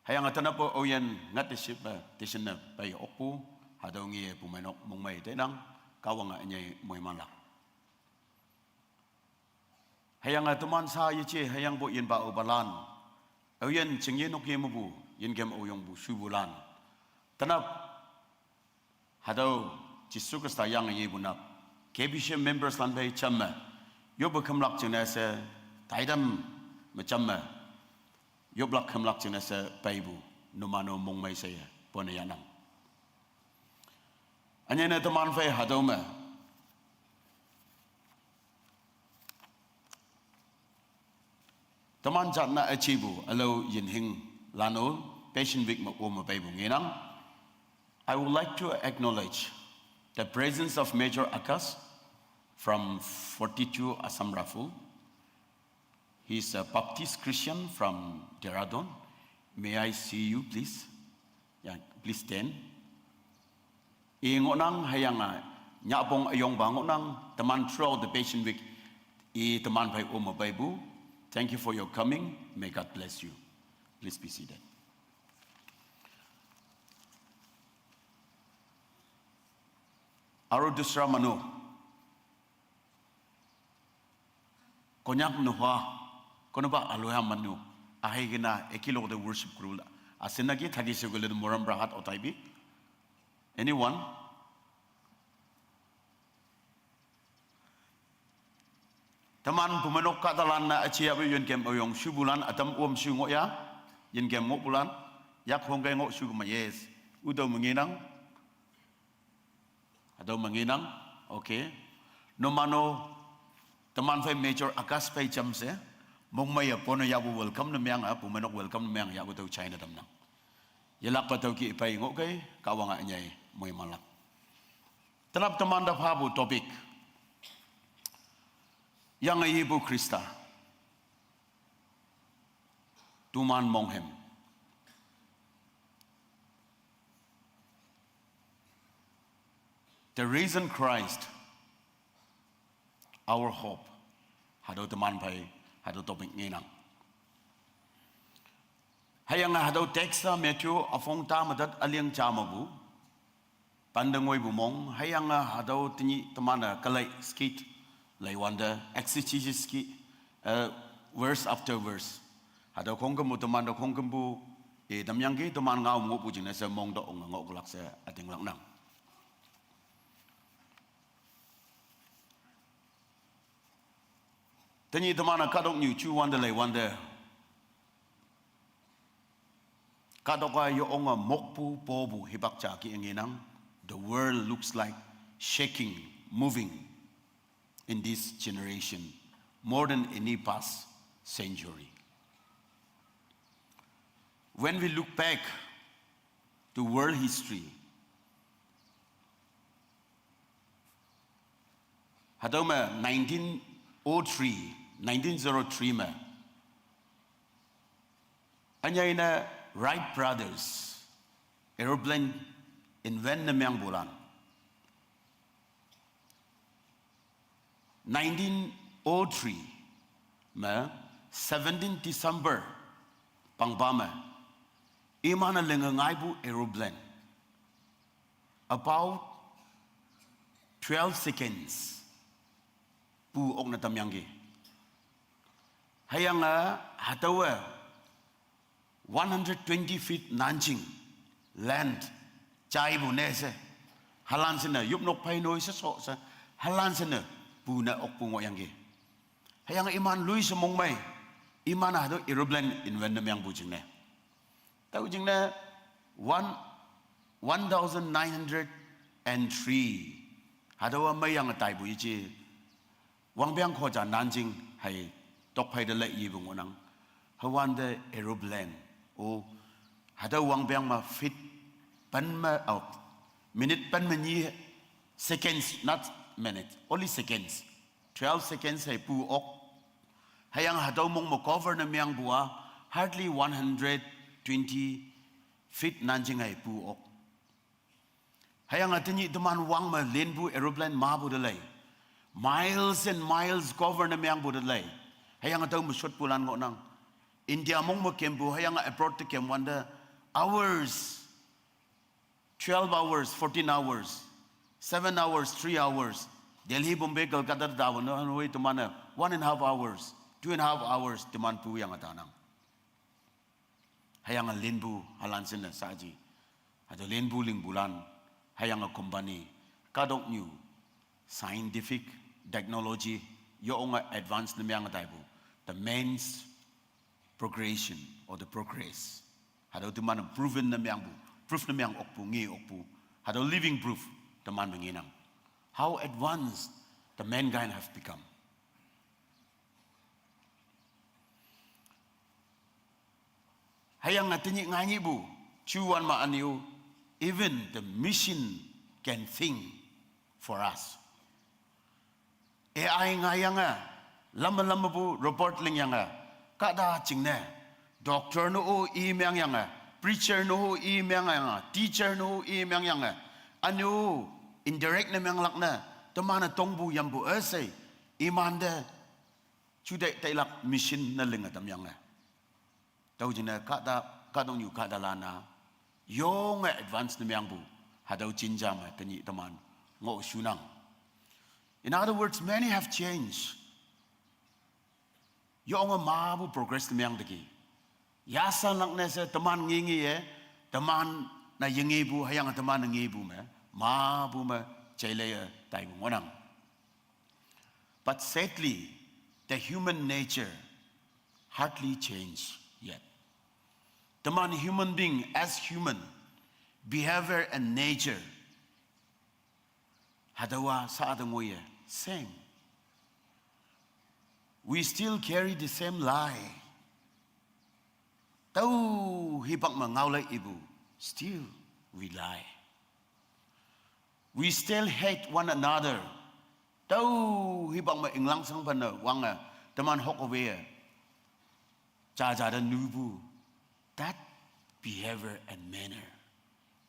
Hüyange tenappu aoyin ngat te ship, eh, te shinne pei okpu, hatüo nge pumeinok mongmei tenang, Kahwange ünyei moimanlak. Hüyange teman sa yeje, hüyangpu yinpa üpalan. Aoyin chingye nok ye mepu, yinkem aoyongpu shupulan. Tenap, hatüo, Jesu Khrista Yang Yepu nap. K B C members lan phei jamme. Yoppe khümlak jingne she, taidam me jamme. Yoplak khümlak jingne she peipu. Numan-o mongmei she ye, pone yahnang. Ünyei ne teman phei hatüo me. Teman jat na üjipu, ülao yinhing lan-o, Passion Week me o me peipu ngenang. I would like to acknowledge the presence of Major Akash from forty-two Assam Rifle. He's a Baptist Christian from Dehradun. May I see you, please? Yeah, please stand. I ngohnang hüyange, nyapong üyongpa ngohnang, teman throughout the Passion Week, i teman phei o me peipu. Thank you for your coming. May God bless you. Please be seated. Aru dusra manu. Konyak nuhua, konoba aloha manu, ahikena ekilok te worship kurula. Asenaki thakise koile to morom para hat uthabi. Anyone? Teman pumeinok kahtalan na üji ape yinkem aoyong shupulan ütam om shu ngoh ya, yinkem ngohpulan, yak hongke ngoh shu kema yes. Ütüo me ngenang. Hatüo me ngenang, okay. Numan-o, teman phei Major Akash phei jam she, mongmei ye pone yahpu welcome ne meng-a, pumeinok welcome ne meng-a yahpu tüo jaine tamnang. Yelakpa tüo ki phei ngohkei, Kahwange ünyei moimanlak. Tenap teman te phapu topic. Yang Yepu Khrista. Toman monghem. The risen Christ, our hope. Hatüo teman phei, hatüo topic ngenang. Hüyange hatüo text-a Matthew üpong ta me tat üling ja mepu. Pande ngoipu mong, hüyange hatüo tenyih teman-e kalai skit, laiwante exegesis skit, eh, verse after verse. Hatüo khongkümpu teman te khongkümpu, eh, tamyangki teman ngao ngohpu jingne she mong te onge ngohlak she ütinglaknang. Tenyih teman-a kahtoknyu chu wante lei wante, kahtok-a yo-ong-a mokpu popu hipak ja ki engenang. The world looks like shaking, moving in this generation more than any past century. When we look back to world history, hatüo me nineteen oh three, nineteen zero three me, ünyei ne Wright Brothers aeroplane invent ne mengpulan. Nineteen oh three me, seventeen December pangpa me, iman-e linge ngaipu aeroplane about twelve seconds pu okne tamyangki. Hüyange hatüowe one hundred twenty feet nanjing land jaipu ne she, halan she ne yopnok phei noi she sho she, halan she ne pu ne okpu ngohyangki. Hüyange iman lui she mongmei, iman-e hatüo aeroplane invent ne mengpu jingne. Tüo jingne one, one thousand nine hundred and three, hatüowa meiyange taipu yeje, wangpeng khoja nanjing hei tokphei te lei ipu ngohnang. Hüwante aeroplane-o, hatüo wangpeng me feet pen me, oh, minute pen me nyi, seconds, not minute, only seconds, twelve seconds hei pu ok. Hüyange hatüo mong me cover ne mengpu-a hardly one hundred twenty feet nanjing hei pu ok. Hüyange tenyih teman wang me linpu aeroplane mapu te lei, miles and miles cover ne mengpu te lei. Hüyange tüo me shotpulan ngohnang. India mong me kempu hüyange abroad te kem wante hours, twelve hours, fourteen hours, seven hours, three hours, Delhi, Bombay, Kolkata te tapu ne, hanoi teman-e one and half hours, two and half hours teman puyange tanang. Hüyange linpu halan she ne shaaji, hatüo linpu lingpulan, hüyange company, kahtoknyu scientific technology yo-onge advance ne meng taipu, the man's progression or the progress, hatüo teman-e proven ne mengpu, proof ne meng okpu, nge okpu, hatüo living proof teman me ngenang, how advanced the mankind have become. Hüyange tenyih ngainyihpu, juwan me ünyu, even the machine can think for us. A I ngaiyange, lamme lammepu report lingyange, kahta jingne, doctor ne-o i mengyange, preacher ne-o i mengyange, teacher ne-o i mengyange, ünyu indirect ne menglak ne, teman-e tongpu yampu üshei, imante jutai tailak machine ne linge tamyange. Tüo jingne kahta, kahtoknyu kahtalan-a yonge advance ne mengpu, hatüo jinja me tenyih teman ngoh shunang. In other words, many have changed. Yonge mapu progress ne meng teki. Yasanlak ne she teman ngenge-e, teman-e yengepu hüyange teman-e ngepu me, mapu me jaileiye taipu ngohnang. But sadly, the human nature hardly change yet. Teman human being as human, behavior and nature, hatüowa sha te ngoiye same. We still carry the same lie. Tüo hipak me ngaolai ipu, still we lie. We still hate one another. Tüo hipak me inglang shangpan ne wange, teman hok-e we, jaja te nupu. That behavior and manner,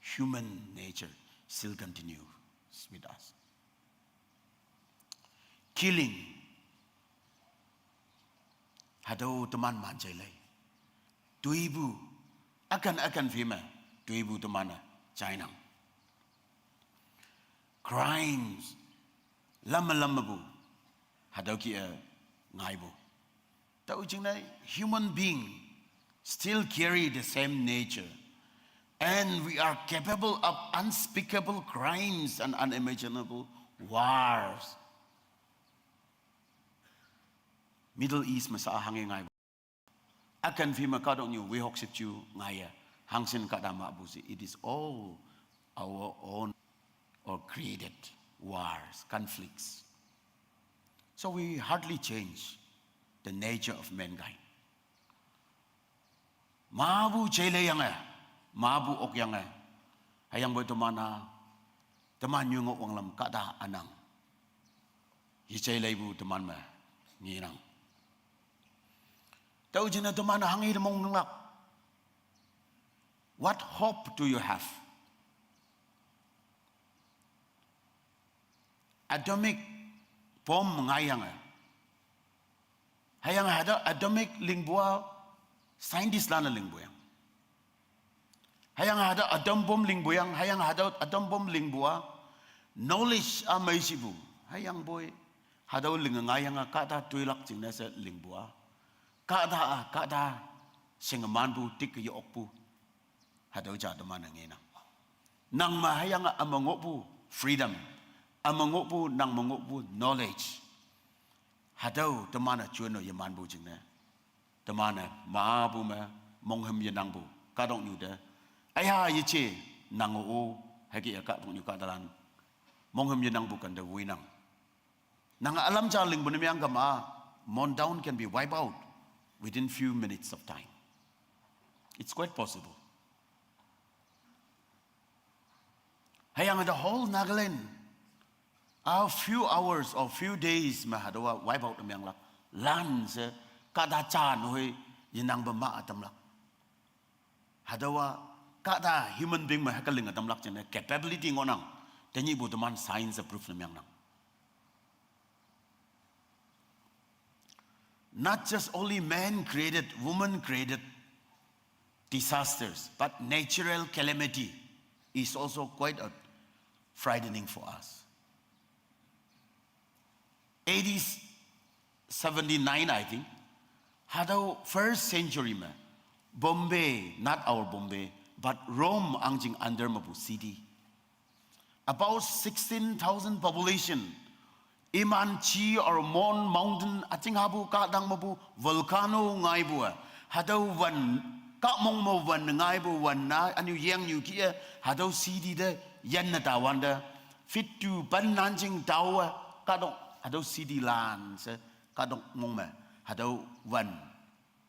human nature still continues with us. Killing, hatüo teman man jailei. Toipu, ükan ükan phei me, toipu teman-e jainang. Crimes, lamme lammepu, hatüo kih-e ngaipu. Tüo jingne human being still carry the same nature. And we are capable of unspeakable crimes and unimaginable wars. Middle East me sa hanghe ngai. Akan phi me kahdok nyu wehok sip chu ngai ya. Hangshin kahta mahpu si. It is all our own or created wars, conflicts. So we hardly change the nature of mankind. Mapu chele yange, mapu ok yange. Hüyangpoi teman-a, teman nyu ngoh wanglam kahta ünang. Yeche leipu teman me ngenang. Tüo jingne teman hanghe te mong ngenlak. What hope do you have? Atomic bomb ngaiyange. Hüyange hatüo atomic lingpu-a scientist lan-e lingpu yang. Hüyange hatüo atom bomb lingpu yang, hüyange hatüo atom bomb lingpu-a knowledge-a meishipu. Hüyangpoi hatüo linge ngaiyange kahta toilak jingne she lingpu-a. Kahta-a, kahta shingemanpu tik ye okpu. Hatüo ja teman-e ngenang. Nang me hüyange üme ngohpu freedom, üme ngohpu, nang me ngohpu knowledge. Hatüo teman-e juno yemanpu jingne. Teman-e mapu me monghüm yenangpu. Kahtoknyu te. Aya yeje nang-o, hüke-e kahtoknyu kahtalan. Monghüm yenangpu kente woinang. Nange ülam ja lingpu ne meang kama, Mon town can be wiped out within few minutes of time. It's quite possible. Hüyange the whole Nagaland, a few hours or few days me hatüowa wipe out ne meanglak. Lan she, kahta ja nehoi, yenangpe ma ütamlak. Hatüowa, kahta human being me hüke ling ütamlak jingne capability ngohnang. Tenyihpu teman science-e proof ne meangnang. Not just only man created, woman created disasters, but natural calamity is also quite a frightening for us. A D seventy-nine, I think, hatüo first century me, Bombay, not our Bombay, but Rome ahngching under mepu city. About sixteen thousand population, iman chi or Mon Mountain üjing hapu kahtang mepu volcano ngaipu-e, hatüo wan, kahmong me wan ngaipu wan-a, ünyu yangnyu kih-e, hatüo city te yanne tawante, fittu pen nanjing tao-e, kahtok hatüo city lan she, kahtok mong me, hatüo wan,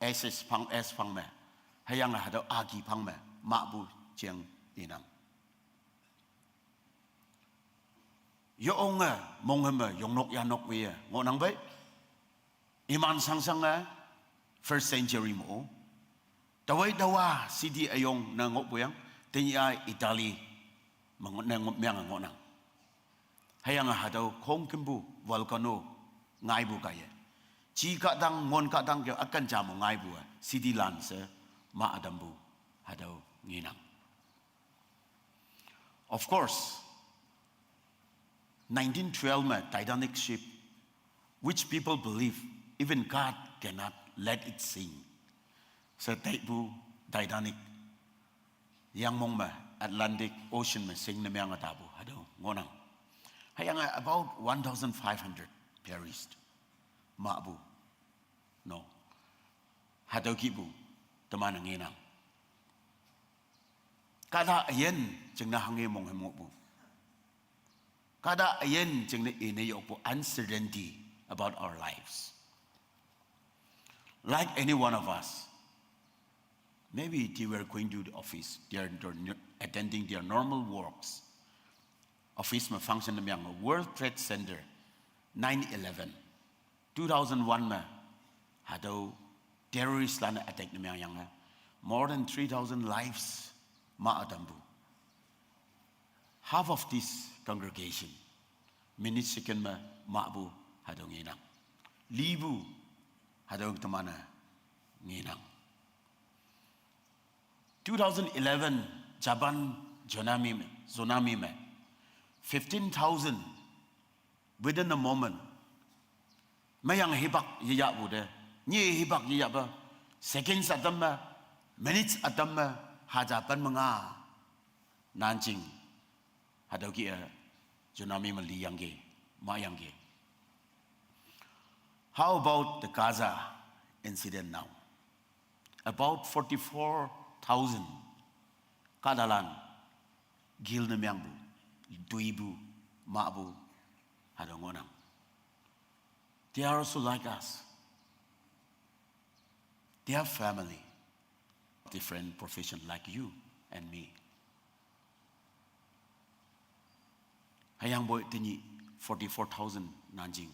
ashes phang, ash phang me, hüyange hatüo aki phang me, mahpu jeng inang. Yo onge, monghüm me, yongnok yanok weye, ngohnang pei. Iman shangshang-e, first century mo. Taowei taowa city üyong ne ngohpu yang, tenyih-a Italy, me ngoh, ne ngoh, meange ngohnang. Hüyange hatüo khongkümpu volcano ngaipu kaiye. Chi kahtang, mon kahtang ke üken ja mo ngaipu-e, city lan she, ma ütampu, hatüo ngenang. Of course, nineteen twelve me Titanic ship, which people believe even God cannot let it sink. She taipu Titanic, yangmong me Atlantic Ocean me sink ne meange tapu, hatüo ngohnang. Hüyange about one thousand five hundred perished. Mahpu. No. Hatüo kihpu, teman-e ngenang. Kahta üyin jingne hanghe monghüm ngohpu. Kahta üyin jingne ine yokpu uncertainty about our lives. Like any one of us, maybe they were going to the office, they are, they are attending their normal works. Office me function ne meange World Trade Center, nine eleven, two thousand one me, hatüo terrorist lan-e attack ne meangyange, more than three thousand lives ma ütampu. Half of this congregation, minute second me mahpu hatüo ngenang. Lipu hatüo teman-e ngenang. Two thousand eleven Japan tsunami me, tsunami me, fifteen thousand within a moment. Meyang hipak yeyahpu te, nyi hipak yeyahpa, seconds ütam me, minutes ütam me, haja pen me nga, nanjing, hatüo kih-e, tsunami me liyangki, mayangki. How about the Gaza incident now? About forty-four thousand kahtalan gilne mengpu, tuipu, mahpu, hatüo ngohnang. They are also like us. Their family, different profession like you and me. Hüyangpoi tenyih forty-four thousand nanjing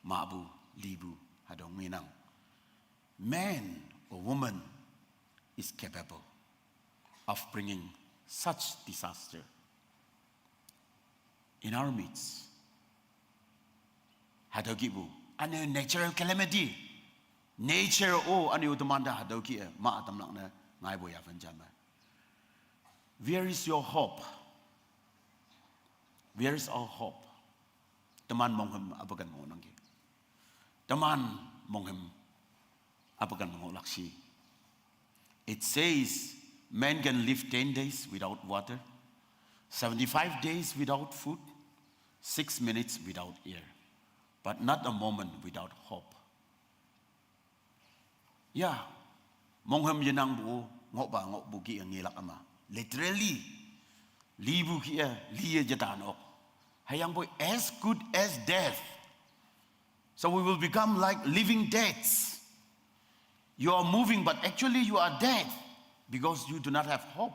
mahpu, lipu, hatüo ngenang. Man or woman is capable of bringing such disaster in our midst. Hatüo kihpu, üne natural calamity, nature o, üne-o temante hatüo kih-e mah tamlak ne ngaipu yaphen ja me. Where is your hope? Where is our hope? Teman monghüm apaken ngohnangki? Teman monghüm apaken ngohlak shi? It says, man can live ten days without water, seventy-five days without food, six minutes without air, but not a moment without hope. Ya, monghüm yenangpu, ngohpa ngohpu kih-e ngelak üma. Literally, lipu kih-e, liye jetan ok. Hüyangpoi as good as death. So we will become like living deads. You are moving, but actually you are dead because you do not have hope.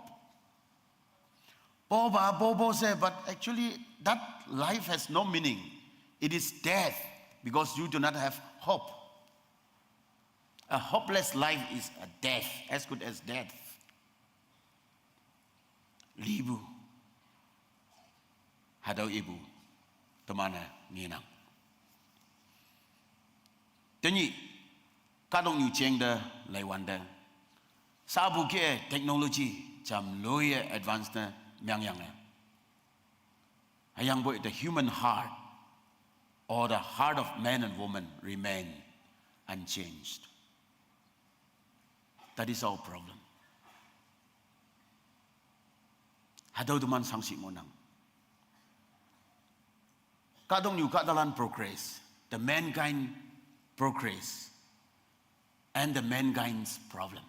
Popa, popo she, but actually that life has no meaning. It is death because you do not have hope. A hopeless life is a death, as good as death. Lipu, hatüo ipu, teman-e ngenang. Tenyih, kahtoknyu jeng te, leiwante, sapu kih-e technology jamloiye advance ne mengyange, hüyangpoi the human heart or the heart of man and woman remain unchanged. That is our problem. Hatüo teman shangshih ngohnang. Kahtoknyu kahtalan progress, the mankind progress, and the mankind's problem.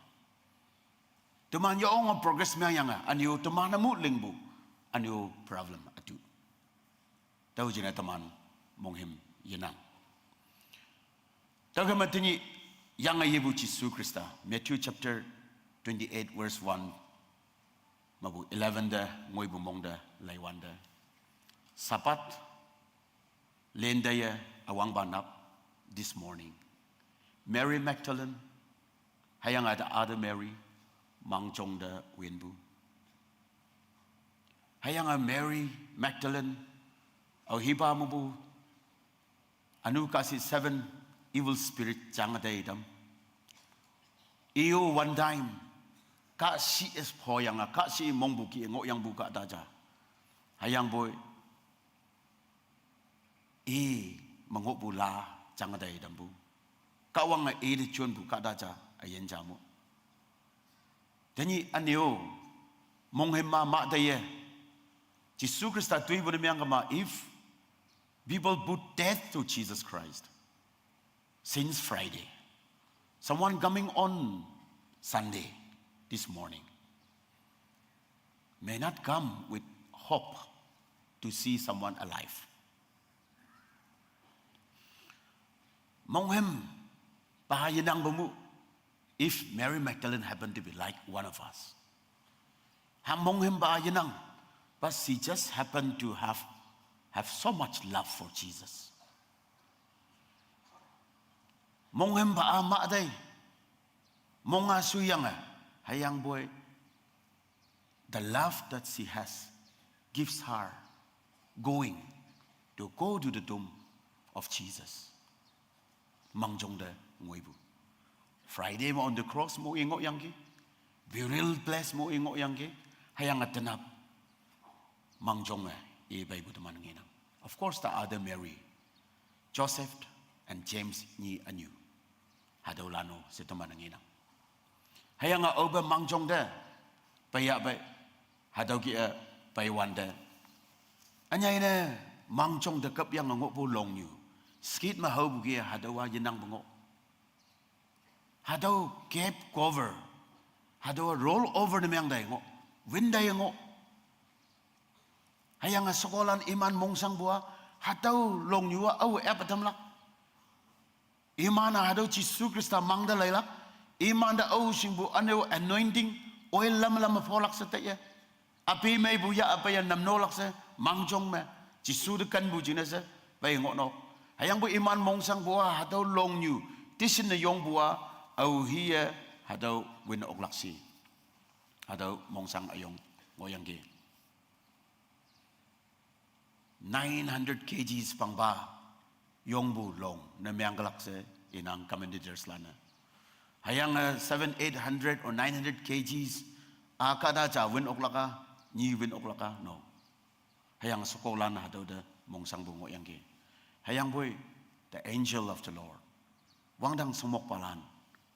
Teman yonge progress mengyange, üne-o teman-e mu lingpu, üne-o problem ütu. Tüo jingne teman monghüm yenang. Tüokhei me tenyih yange yepu Jesu Khrista, Matthew chapter twenty-eight verse one mepu eleven te ngoipu mong te, leiwante, Sabbath lenteye üwangpa nap, this morning, Mary Magdalene, hüyange the other Mary, mangjong te winpu. Hüyange Mary Magdalene, aohipa mepu, ünu kahshih seven evil spirit jange teitam, i-o one time, kahshih-e phoyange, kahshih mongpu kih-e ngohyangpu kahta ja. Hüyangpoi, i me ngohpu la jange teitampu, Kahwange ite jonpu kahta ja, üyin ja mo. Tenyih üne-o, monghüm ma mah teiye, Jesu Khrista toipu ne mengkema, if people put death to Jesus Christ since Friday, someone coming on Sunday, this morning, may not come with hope to see someone alive. Monghümpa yenangpu mu, if Mary Magdalene happened to be like one of us, ha monghümpa yenang, but she just happened to have, have so much love for Jesus. Monghümpa-a mah tei, mong-a shuyange, hüyangpoi, the love that she has gives her going to go to the tomb of Jesus. Mangjong te ngoipu. Friday me on the cross mo i ngohyangki, burial place mo i ngohyangki, hüyange tenap mangjonge i peipu teman ngenang. Of course, the other Mary, Joseph and James nyi ünyu, hatüolan-o she teman ngenang. Hüyange aope mangjong te peiya pei, hatüo kih-e peiwante, ünyei ne mangjong te küpyange ngohpu longnyu, Skit me haopu ki hatüowa yenangpu ngoh. Hatüo gave cover. Hatüowa roll over ne meng tai ngoh. Win tai ngoh. Hüyange shekolan iman mongshangpu-a, hatüo longnyuwa ao ep tamlak. Iman-a hatüo Jesu Khrista mangte leilak. Imante ao shingpu üne-o anointing oil lam lam me pholak she taiye. Api meipu ya ape ya namnolak she, mangjong me, Jesu te kenpu jingne she, pei ngohnok. Hüyangpoi iman mongshangpu-a, hatüo longnyu, teshinne yongpu-a, ao hiye, hatüo win oklak shi. Hatüo mongshang üyong, ngohyangki. Nine hundred K Gs pangpa, yongpu long, ne mengkelak she, inang commentators lan-e. Hüyange seven, eight hundred or nine hundred K Gs, a kahta ja win oklak-a, nyi win oklak-a, no. Hüyange shekolan hatüo te mongshangpu ngohyangki. Hüyangpoi, the angel of the Lord. Wangdang shongmokpalan.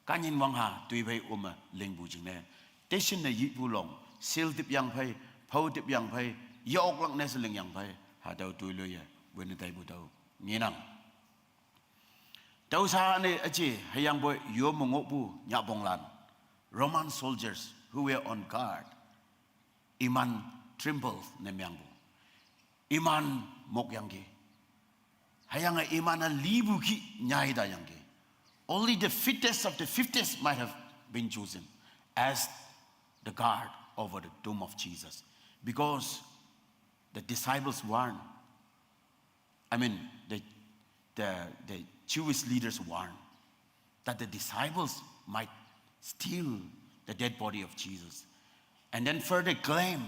Kahnyin wangha toi phei ome lingpu jingne. Teshinne yipu long, sil tipyang phei, phao tipyang phei, ye oklak ne she lingyang phei, hatüo toi loiye, win taipu tüo, ngenang. Tüo sha ne üje, hüyangpoi yome ngohpu, nyahponglan. Roman soldiers who were on guard. Iman tremble ne mengpu. Iman mokyangki. Hüyange iman-a lipu ki nyai tayangki. Only the fittest of the fittest might have been chosen as the guard over the tomb of Jesus. Because the disciples warned, I mean, the, the, the Jewish leaders warned that the disciples might steal the dead body of Jesus and then further claim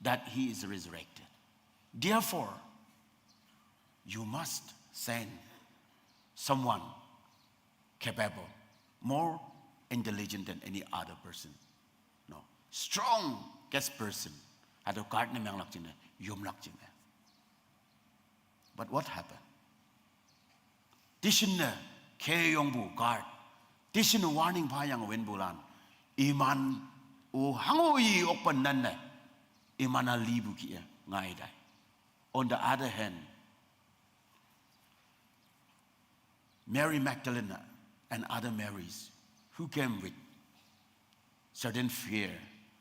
that he is resurrected. Therefore, you must send someone capable, more intelligent than any other person. No, strongest person. Hatüo guard ne menglak jingne, yomlak jingne. But what happened? Teshinne, keyongpu guard. Teshinne warning phayang winpulan. Iman, o hango i okpen nanne. Iman-a lipu ki-e, ngai tai. On the other hand, Mary Magdalene and other Marys who came with certain fear,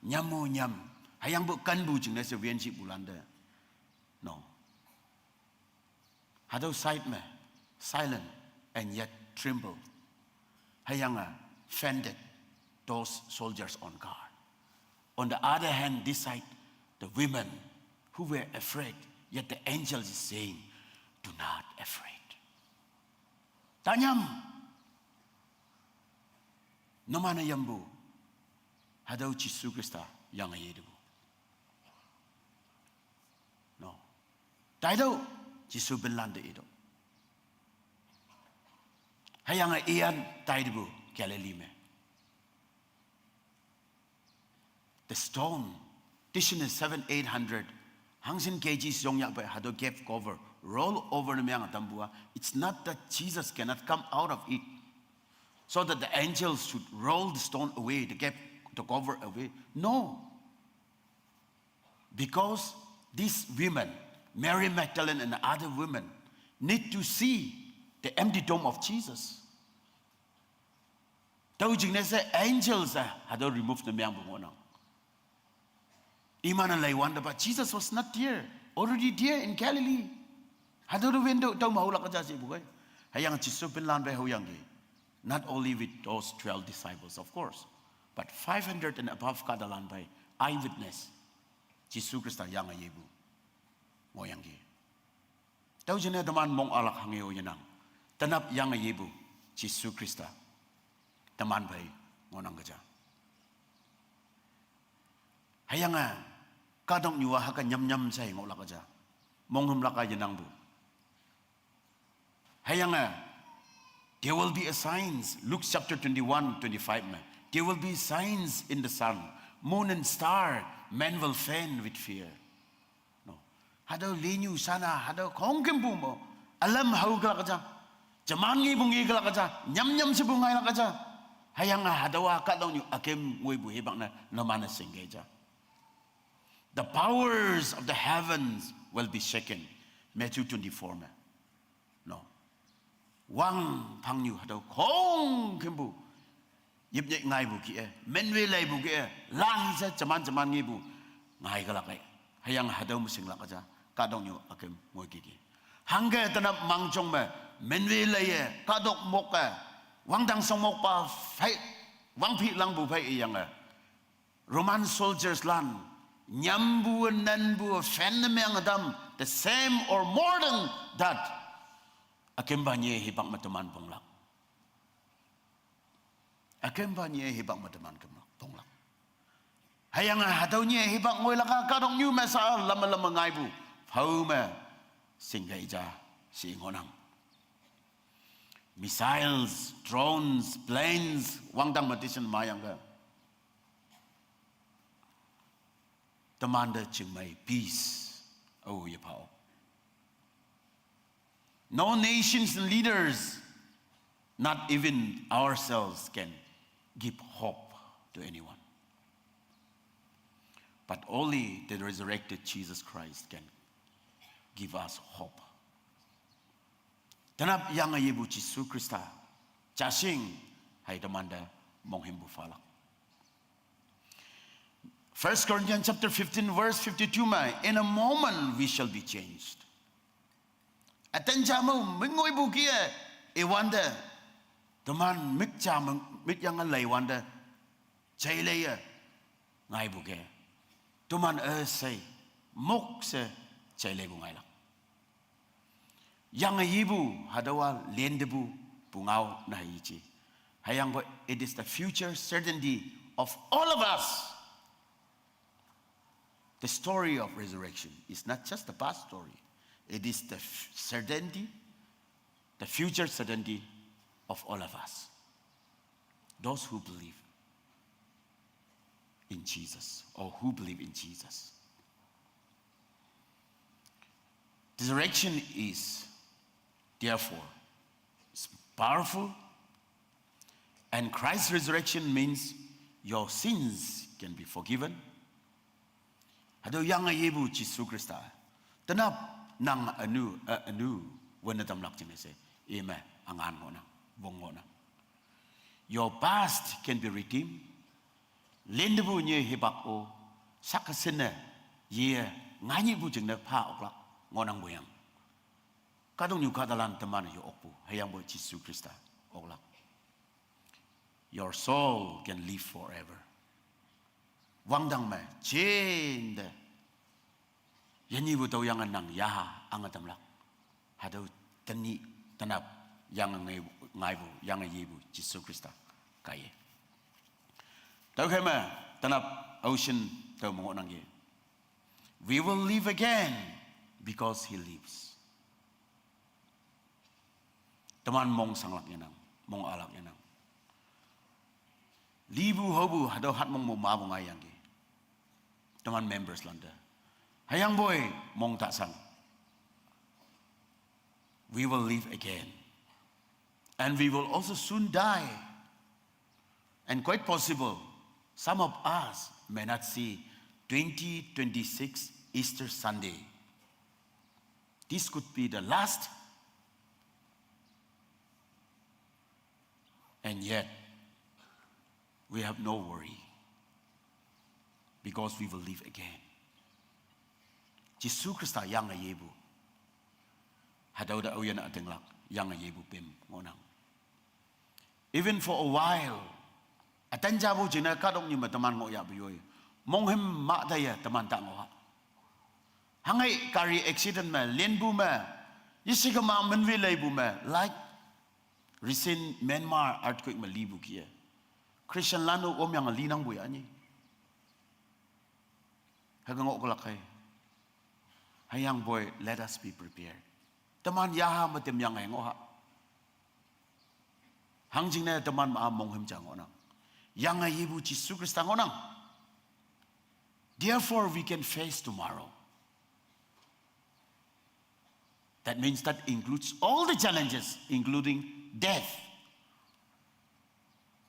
nyam-o nyam, hüyangpu kenpu jingne she win shipulan te. No. Hatüo side me, silent and yet tremble. Hüyange fainted those soldiers on guard. On the other hand, this side, the women who were afraid, yet the angel is saying, "Do not afraid." Tanyam. Numan-e yampu. Hatüo Jesu Khrista yange yetepu. No. Taitüoh, Jesu pinlante itüoh. Hüyange iyan taitepu Galilee me. The stone, teshinne seven, eight hundred, hangshin K Gs yongyahpei hatüo grave cover, roll over ne meng tampu-a, it's not that Jesus cannot come out of it, so that the angels should roll the stone away, the grave, the cover away. No. Because these women, Mary Magdalene and other women, need to see the empty tomb of Jesus. Tüo jingne she angels-a hatüo remove ne mengpu ngohnang. Iman-e leiwante pa, Jesus was not there, already there in Galilee. Hatüo te window tüo me haolak ja shepu kei. Hüyange Jesu pinlan phei haoyangki. Not only with those twelve disciples, of course, but five hundred and above kahtalan phei eyewitness. Jesu Khrista yange yepu ngohyangki. Tüo jingne teman mong alak hange-o yenang. Tenap yange yepu Jesu Khrista teman phei ngohnang keja. Hüyange kahtoknyu-a hüke nyam nyam she ngohlak ja. Monghümlak-a yenangpu. Hüyange, there will be a signs, Luke chapter twenty-one, twenty-five me. There will be signs in the sun, moon and star, men will faint with fear. No. Hatüo linyu sana, hatüo khongkümpu mo, ülam haokelak ja. Jeman ngepu ngekelak ja, nyam nyam shepu ngailak ja. Hüyange hatüowa kahtoknyu üküm ngoipu hipak ne, numan-e shingke ja. The powers of the heavens will be shaken. Matthew twenty-four me. No. wang phangnyu hatüo khongkümpu yipnyei ngaipu kih-e, menwe leipu kih-e, lan she jeman jeman ngepu ngai külak-e. Hüyange hatüo me shinglak ja, kahtoknyu üküm ngoikiki. Hangke tenap mangjong me menwe leiye, kahtok mok-e, wangdang shongmokpa phei, wangphi langpu phei iyange, Roman soldiers lan, nyampu, nanpu, fan ne meng ütam, the same or more than that. Ükümpa nyi hipak me teman ponglak. Ükümpa nyi hipak me teman kümlak, ponglak. Hüyange hatüo nyi hipak ngoilak-a kahtoknyu me sa lame lame ngaipu, phao me shingkei ja, shi ngohnang. Missiles, drones, planes, wangdang me tation mayangke, temante chingmei peace ao yephao. No nations and leaders, not even ourselves, can give hope to anyone. But only the resurrected Jesus Christ can give us hope. Tenap yange yepu Jesu Khrista jashing hei temante monghümpu phalak. First Corinthians chapter fifteen, verse fifty-two me, "In a moment we shall be changed." Ütan ja me mik ngoipu kih-e, iwante, teman mik ja me, mik yange leiwante, jaileiye ngaipu ke, teman üshei, mok she jaileipu ngailak. Yange yepu, hatüowa lentepu, pungao na yeji. Hüyangpoi, it is the future certainty of all of us. The story of resurrection is not just the past story. It is the f-, certainty, the future certainty of all of us. Those who believe in Jesus or who believe in Jesus. Resurrection is, therefore, s-, powerful, and Christ's resurrection means your sins can be forgiven. Hatüo yange yepu Jesu Khrista, tenap nang ünu, eh, ünu, wünne tamlak jingne she, ime üngan ngohnang, wong ngohnang. Your past can be redeemed. Lentepu nyi hipak-o, sakeshinne, ye, nganyihpu jingne pha oklak, ngohnangpu yang. Kahtoknyu kahtalan teman yo okpu, hüyangpoi Jesu Khrista oklak. Your soul can live forever. Wangdang me, jinte. Yenyihpu tüoyange nang yaha ange tamlak. Hatüo tenyih tenap yange ngai-, ngaipu, yange yepu Jesu Khrista kaiye. Tüokhei me tenap ocean tüo me ngohnangki. We will live again because he lives. Teman mong shanglak yenang, mong alak yenang. Lipu haopu hatüo hat mong mo mapu ngaiyangki. Teman members lante, hüyangpoi mong ta shang. We will live again. And we will also soon die. And quite possible, some of us may not see twenty twenty-six Easter Sunday. This could be the last. And yet, we have no worry because we will live again. Jesu Khrista yange yepu, hatüo te aoyin ütinglak, yange yepu pem ngohnang. Even for a while, ütan japu jingne kahtoknyu me teman ngohyahpu yoi, monghüm mah taiye teman ta ngoh ha. Hanghe gari accident me, lenpu me, yeshikema menwe leipu me, like recent Myanmar earthquake me lipu kih-e, Christian lan-o omyange linangpu ya nyi. Hüke ngoh külak hei. Hüyangpoi, let us be prepared. Teman yaha me temyange ngoh ha. Hangjingne teman ma monghüm ja ngohnang. Yange yepu Jesu Khrista ngohnang. Therefore, we can face tomorrow. That means that includes all the challenges, including death,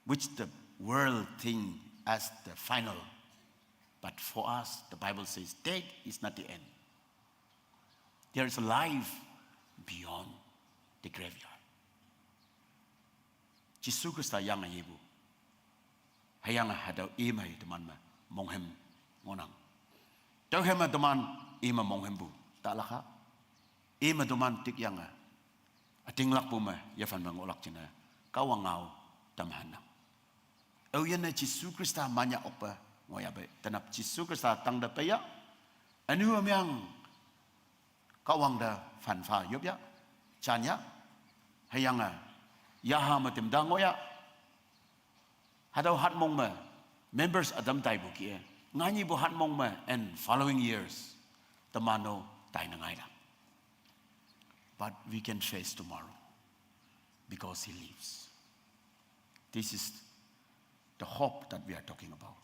which the world think as the final. But for us, the Bible says death is not the end. There is a life beyond the graveyard. Jesu Khrista yange yepu. Hüyange hatüo ime teman me monghem ngohnang. Tüokhei me teman ime monghempu talakha. Ime teman tikyange ütinglakpu me yephan me ngohlak jingne Kahwang ngao tamhannang. Aoyinne Jesu Khrista manyah okpe ngohyahpei tenap Jesu Khrista tangte peiya. Ünu ümeng Kahwang te phanpha yopya, janya, hüyange, yaha me timta ngohya, hatüo hatmong me, members ütam taipu kih-e, nganyipu hatmong me, and following years, teman-o taine ngailak. But we can face tomorrow, because he lives. This is the hope that we are talking about.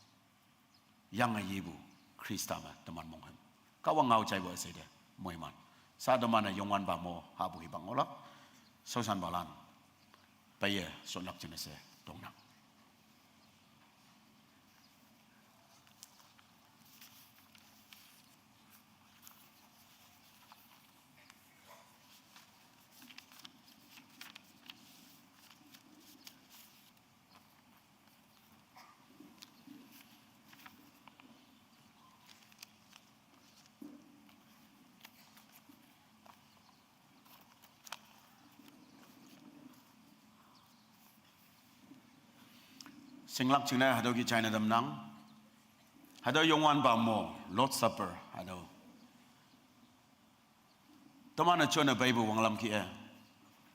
Yange yepu Khrista me teman monghem. Kahwang ngao jaipu üsheite moiman. Sha teman-e Youngwanpa mo hahpu hipak ngohlak. Shaoshanpalan, peiye shonlak jingne she tongnang. Shinglak jingne hatüo kih jaine tamnang. Hatüo Youngwanpa mo, Lord's Supper, hatüo. Teman-e jone peipu wanglam kih-e,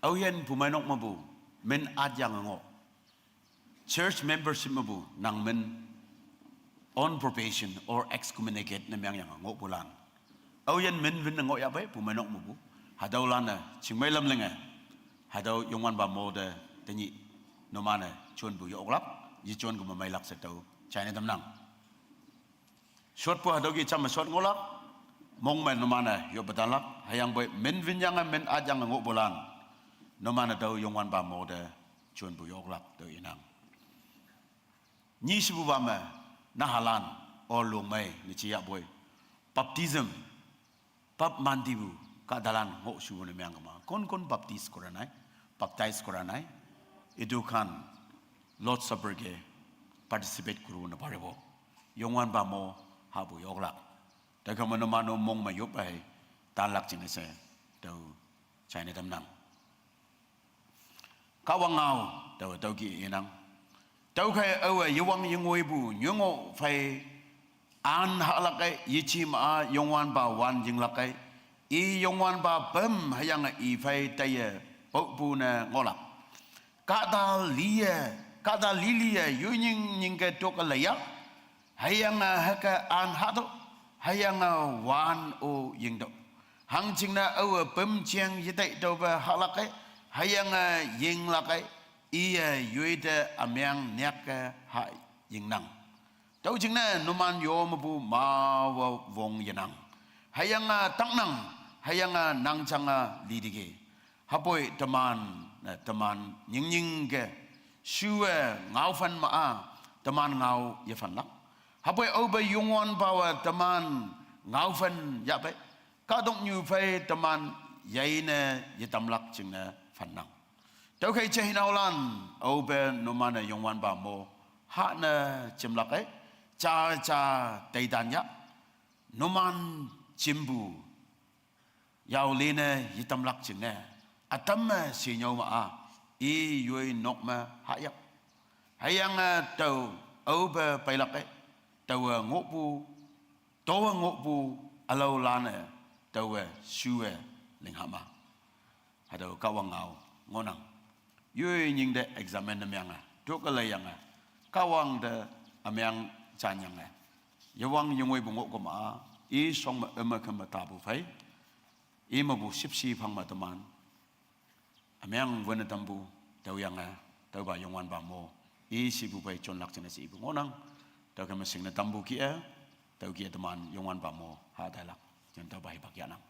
aoyin pumeinok mepu min atyange ngoh. Church membership mepu nang min on probation or excommunicate ne mengyange ngohpulan, aoyin min winne ngohyahpei pumeinok mepu, hatüolan-e chingmei lam linge, hatüo Youngwanpa mo te tenyih numan-e jonpu yoklak, yejon ke memeilak she tüo jaine tamnang. Shotpu hatüo kih jamme shot ngohlak, mong me numan-e yoppe tanlak, hüyangpoi min winyange min atyange ngohpulan, numan-e tüo Youngwanpa mo te jonpu yoklak tüo inang. Nyishepupa me, nahalan, or longmei ne jiyahpoi, baptism, bap mantipu, kahtalan ngohshupu ne mengkema, kon-kon baptize koranai, baptize koranai, itukhan Lord's Supper ke participate kuru ne paripo. Youngwanpa mo hahpu yoklak. Tüokhei me numan-o mong me yoppe hei tanlak jingne she tüo jaine tamnang. Kahwang ngao, tao tüo kih inang. Tüokhei aowe yewang yengoipu nyungoh phei an hahlak-e, yeji ma-a Youngwanpa wan yinglak-e, i Youngwanpa püm hüyange i phei taiye paopu ne ngohlak. Kahta liye, kahta liliye yoi nying nyingke toke leiya. Hüyange hüke an hahtüoh, hüyange wan-o yingtüoh. Hangjingne aowe püm jeng yetaitüope hahlak-e, hüyange yinglak-e, iye yoite ümeng nyakke ha yingnang. Tüo jingne numan yo mepu mawe wong yenang. Hüyange taknang, hüyange nang jange liteki. Hüpoi teman, eh, teman nyingnying ke, shuwe ngaophan ma-a, teman ngao yephanlak. Hüpoi aope Youngwanpawe teman ngaophan yahpei, kahtoknyu phei teman yeine yetamlak jingne phannang. Tüokhei jeihinaolan, aope numan-e Youngwanpa mo hahne jimlak-e, ja ja teitan ya, numan jimpu yao lene yetamlak jingne, ütam me shenyüo ma-a, i yoi nok me hahyak. Hüyange tao aope peilak-e, taowe ngohpu, taowe ngohpu ülaolan-e, taowe shuwe lingha ma. Hatüo Kahwang ngao ngohnang. Yoi nyingte examine ne menge, toke leiyange, Kahwang te ümeng janyange, yewang yengoipu ngohkema-a, i shong me üme keme tapu phei, i mepu shüpshe phang me teman ümeng wünne tampu, tüoyange, tüopa Youngwanpa mo i shepu phei jonlak jingne she ipu ngohnang. Tüokhei me shingne tampu kih-e, tüo kih-e teman Youngwanpa mo ha tailak, jan tüopa hipak yahnang.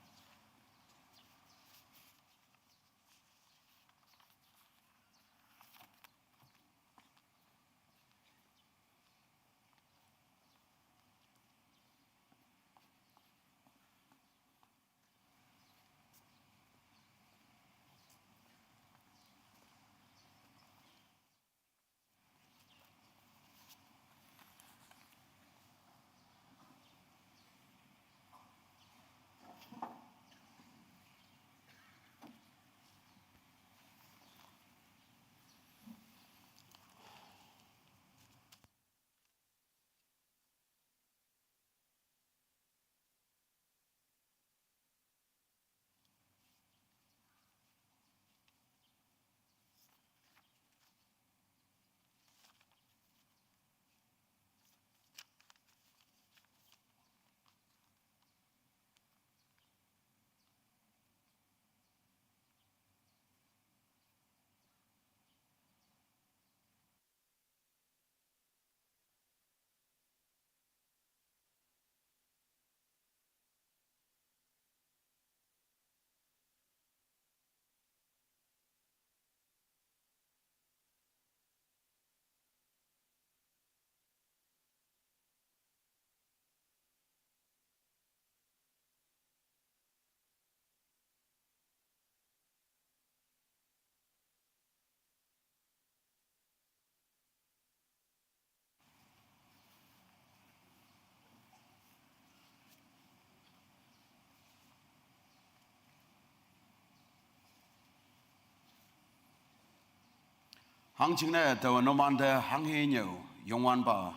Hangjingne taowe numante hanghe nyüo, Youngwanpa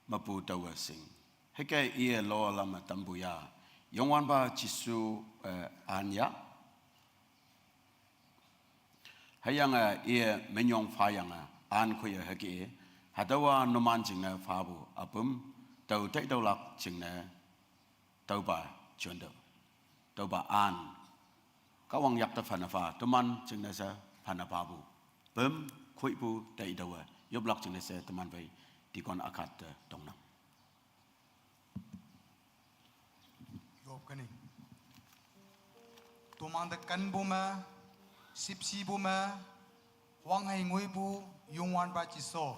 mepu taowe shing. Hüke iye lolam me tampu ya, Youngwanpa Jesu, eh, an ya. Hüyange iye minyong phayange an khoiye hüke, hatüowa numan jingne phapu apüm, tao taitüolak jingne, tüopa juntüoh, tüopa an, Kahwang yakte phanne pha, teman jingne she phanne phapu, püm, khoipu, taitüowe yoplak jingne she teman phei deacon ükhat te tongnang. Yop kani. Tomante kenpu me, shüpshipu me, wanghe ngoipu, Youngwanpa Jesu.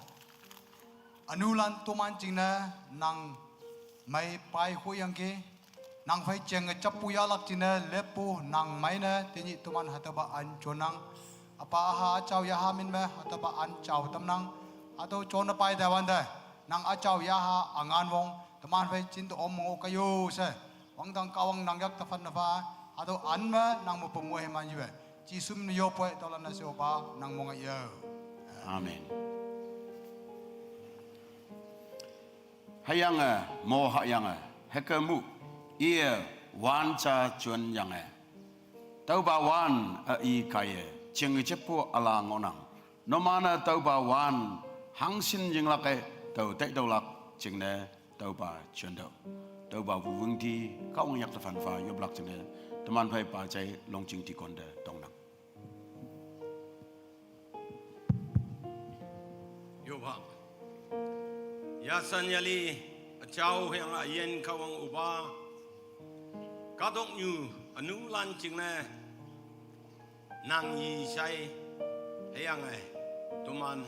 Ünulan toman jingne nang mei pei hoyangki, nang phei jenge jappu yahlak jingne leppu nang mei ne tenyih toman hatüopa an jonnang. Üpa üha üjao yaha min me hatüopa an jao tamnang. Hatüo jonne pei tawante, nang üjao yaha üngan wong teman phei jinte om ngoh kaiyo she, wangdang Kahwang nang yakte phanne pha, hatüo an me nang mepu moiman yue. Jesu min yoppoi tüolan-e she Opa nang mong-e yo. Amen. Hüyange mo hahyange, hüke mu, iye wan ja jonyange, tüopa wan-e i kaiye jingjepu üla ngohnang. Numan-e tüopa wan hangshin yinglak-e, tao taitüolak jingne, tüopa juntüoh, tüopa wuwüngti, Kahwang yakte phanpha yoplak jingne, teman phei pa jai Longjing deacon te tongnang. Yopa. Yashan yali, üjao hüyange üyin Kahwang Opa, kahtoknyu ünulan jingne nang yishai, hüyange toman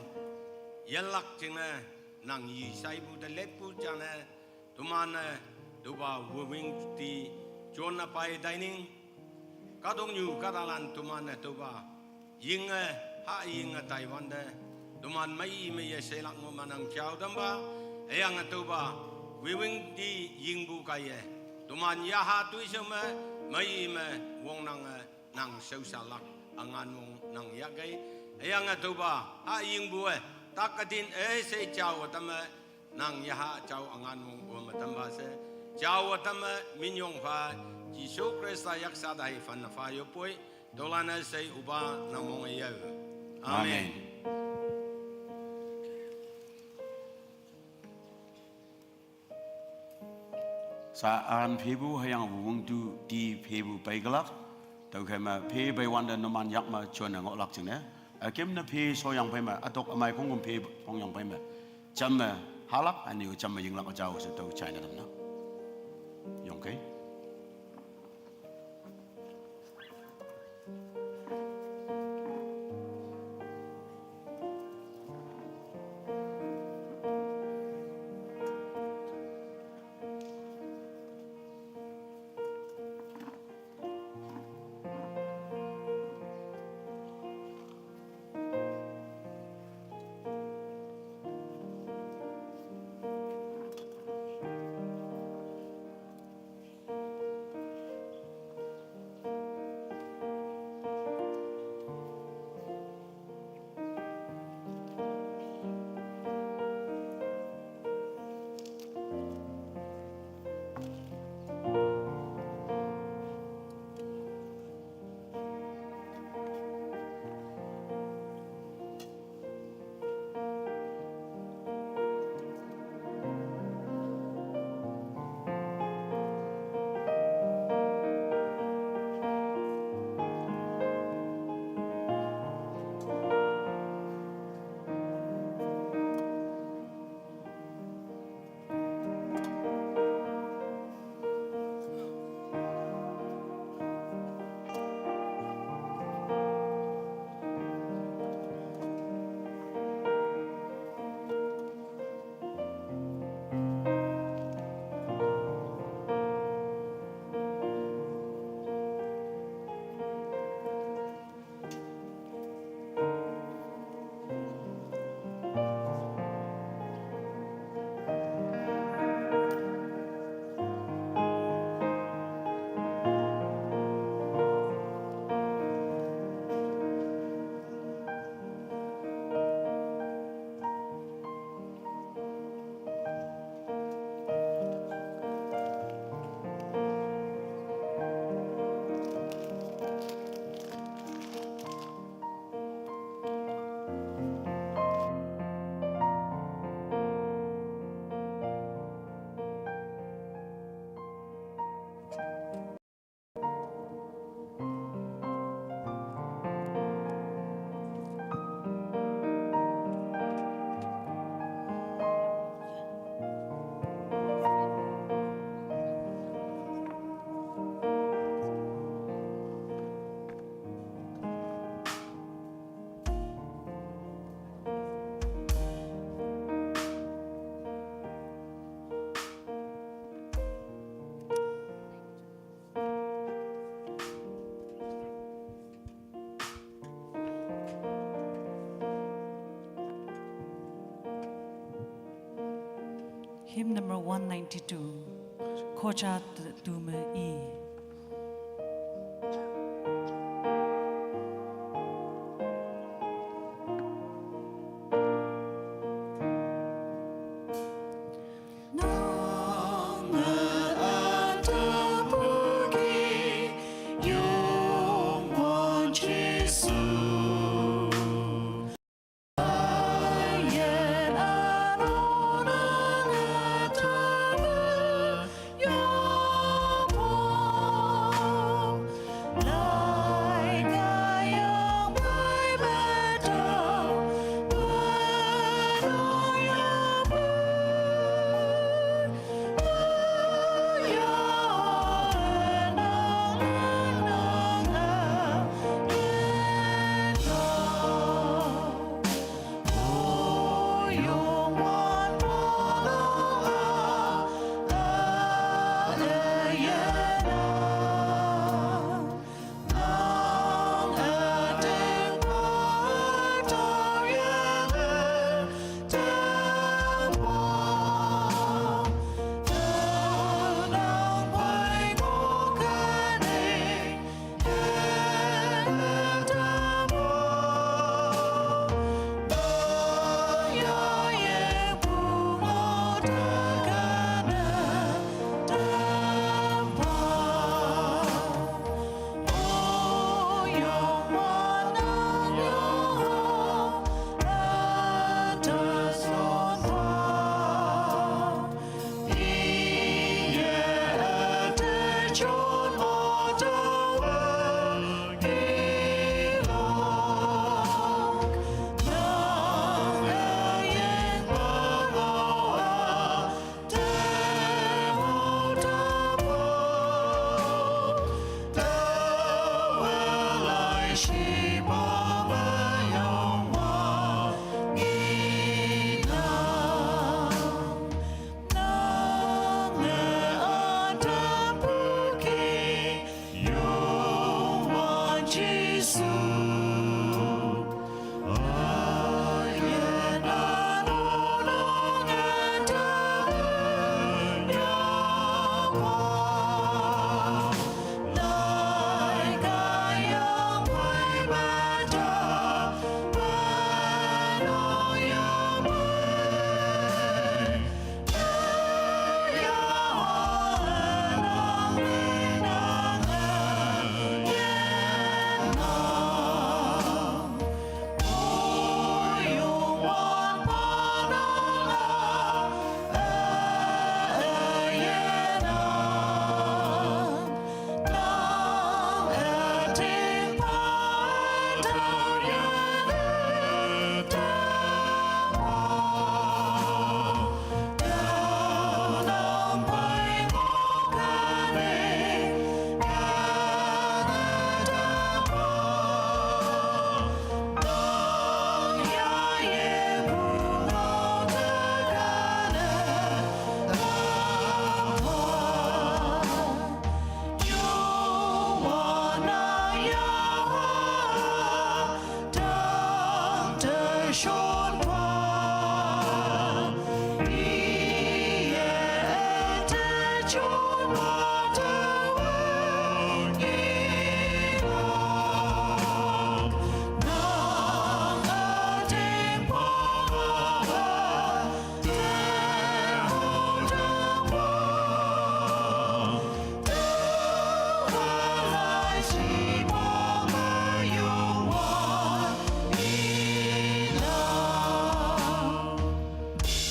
yinlak jingne nang yishaipu te leppu jane, toman-e tüopa wuwüngti jonne pei taining, kahtoknyu kahtalan toman-e tüopa yinge, ha yinge taiwante, toman mei me yeshelak ngoh me nang jao tampha, hüyange tüopa wuwüngti yingpu kaiye, toman yaha toishao me, mei me wongnange nang shaoshalak üngan wong nang yahkei. Hüyange tüopa ha yingpu-e, tak ütin üshei jaowe tamme, nang yaha jao üngan wong ome tampha she, jaowe tamme minyong pha, Jesu Khrista yaksa te hei phanne pha yoppoi, tüolan-e she Opa nang mong-e yo. Amen. Amen. Sha-an phepu hüyange wuwüngtu ti phepu peikelak. Tüokhei me phe peiwante numan yak me jonne ngohlak jingne, üküm ne phe shoyang phei me, ütok ümei khongküm phe pongyang phei me, jamme halak, ünyu jamme yinglak üjao she tüo jaine tamnang. Yongkei. Hymn number one ninety-two. Khoja Tume I.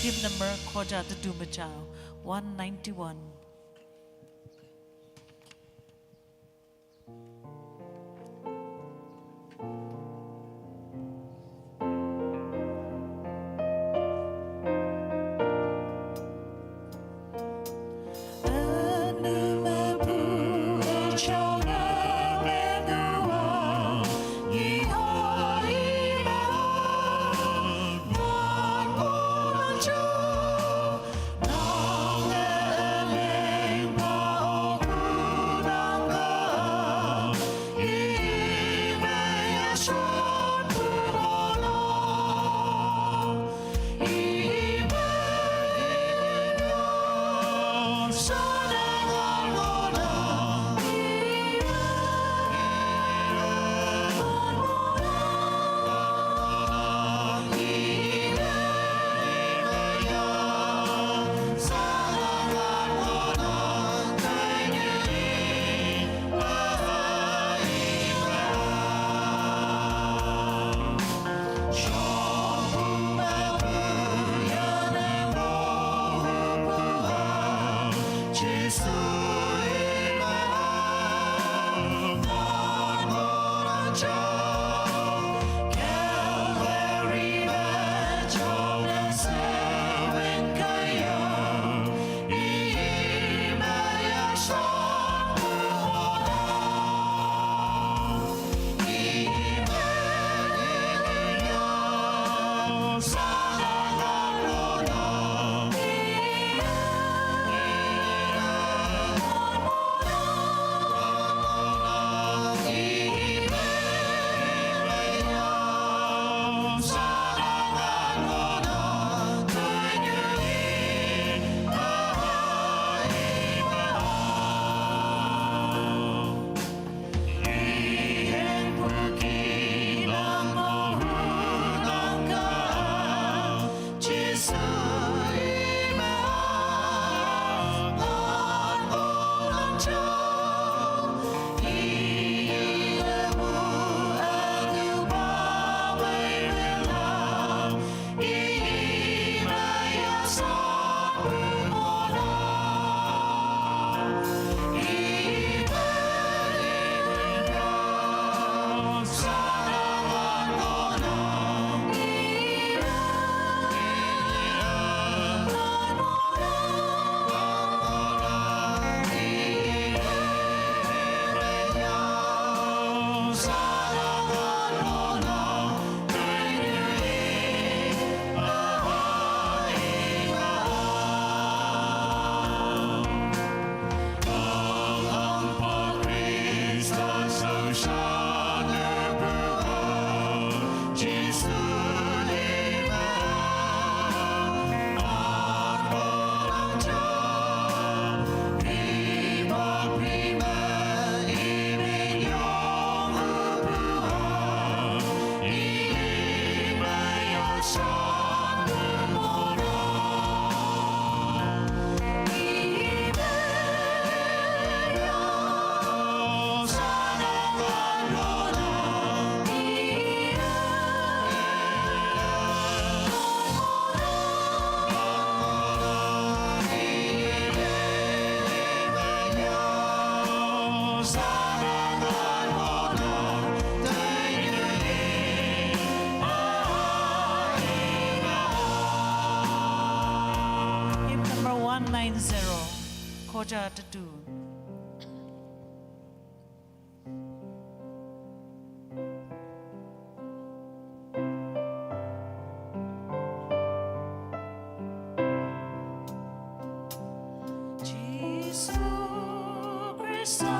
Hymn number Khoja Tutu Macha, one ninety-one. zero, khoja tatu. Jisu Krista,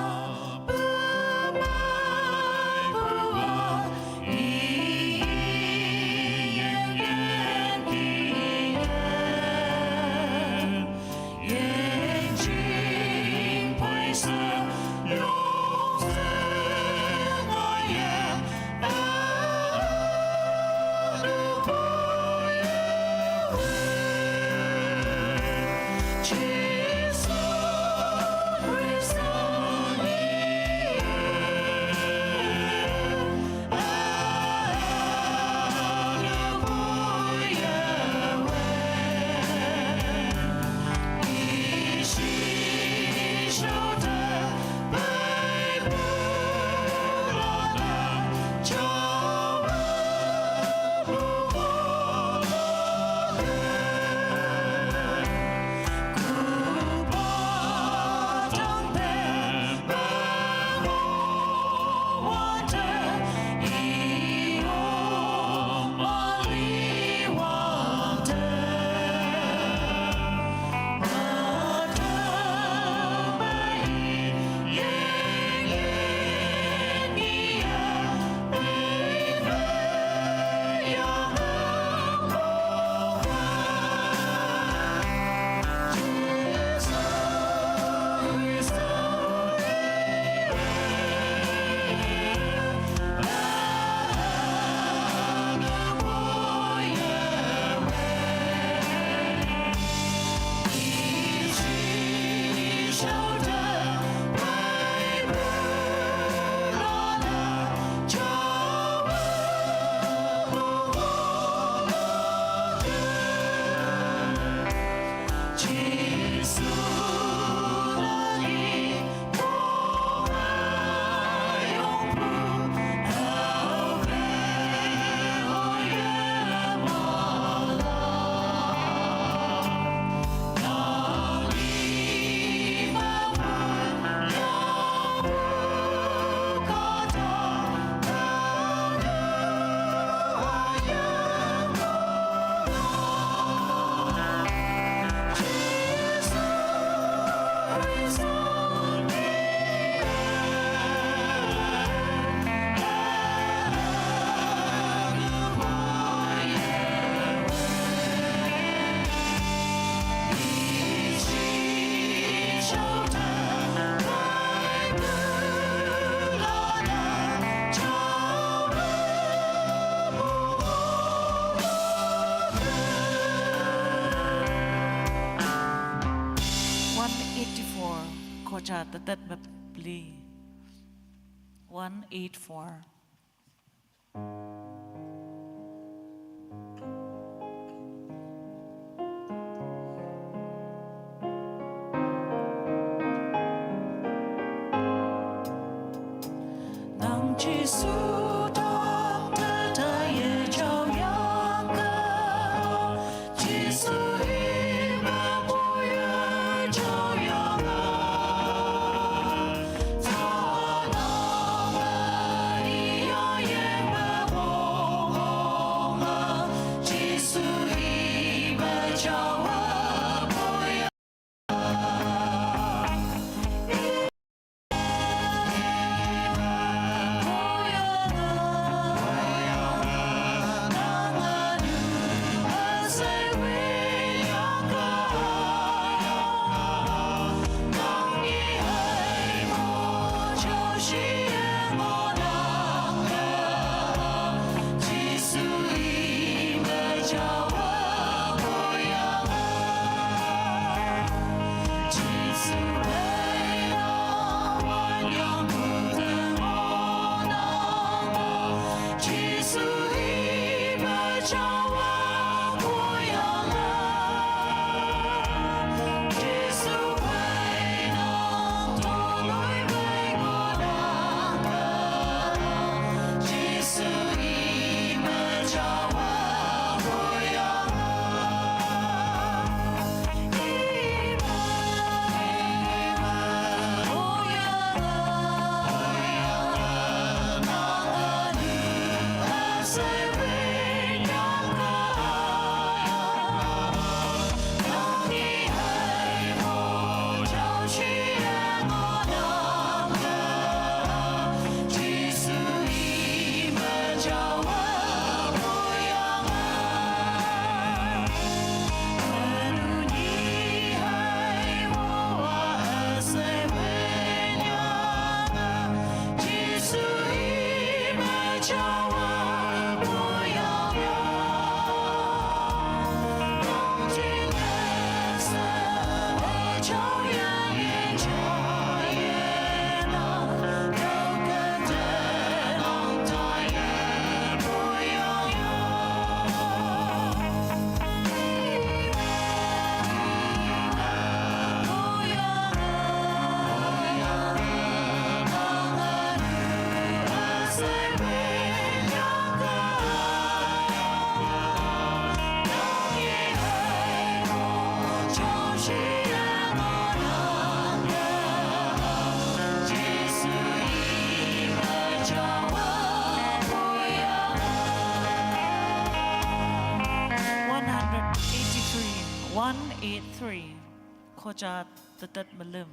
One eighty-four, khoja tatat mapli. One eight four. Nang Jisu dang te ta ye chao yang ka. Jisu i ma po ye chao yang ka. Ta na ma i ya ye ma po mo ma. Jisu i ma chao wa po ya. One eight three, Khoja Tatat Malim.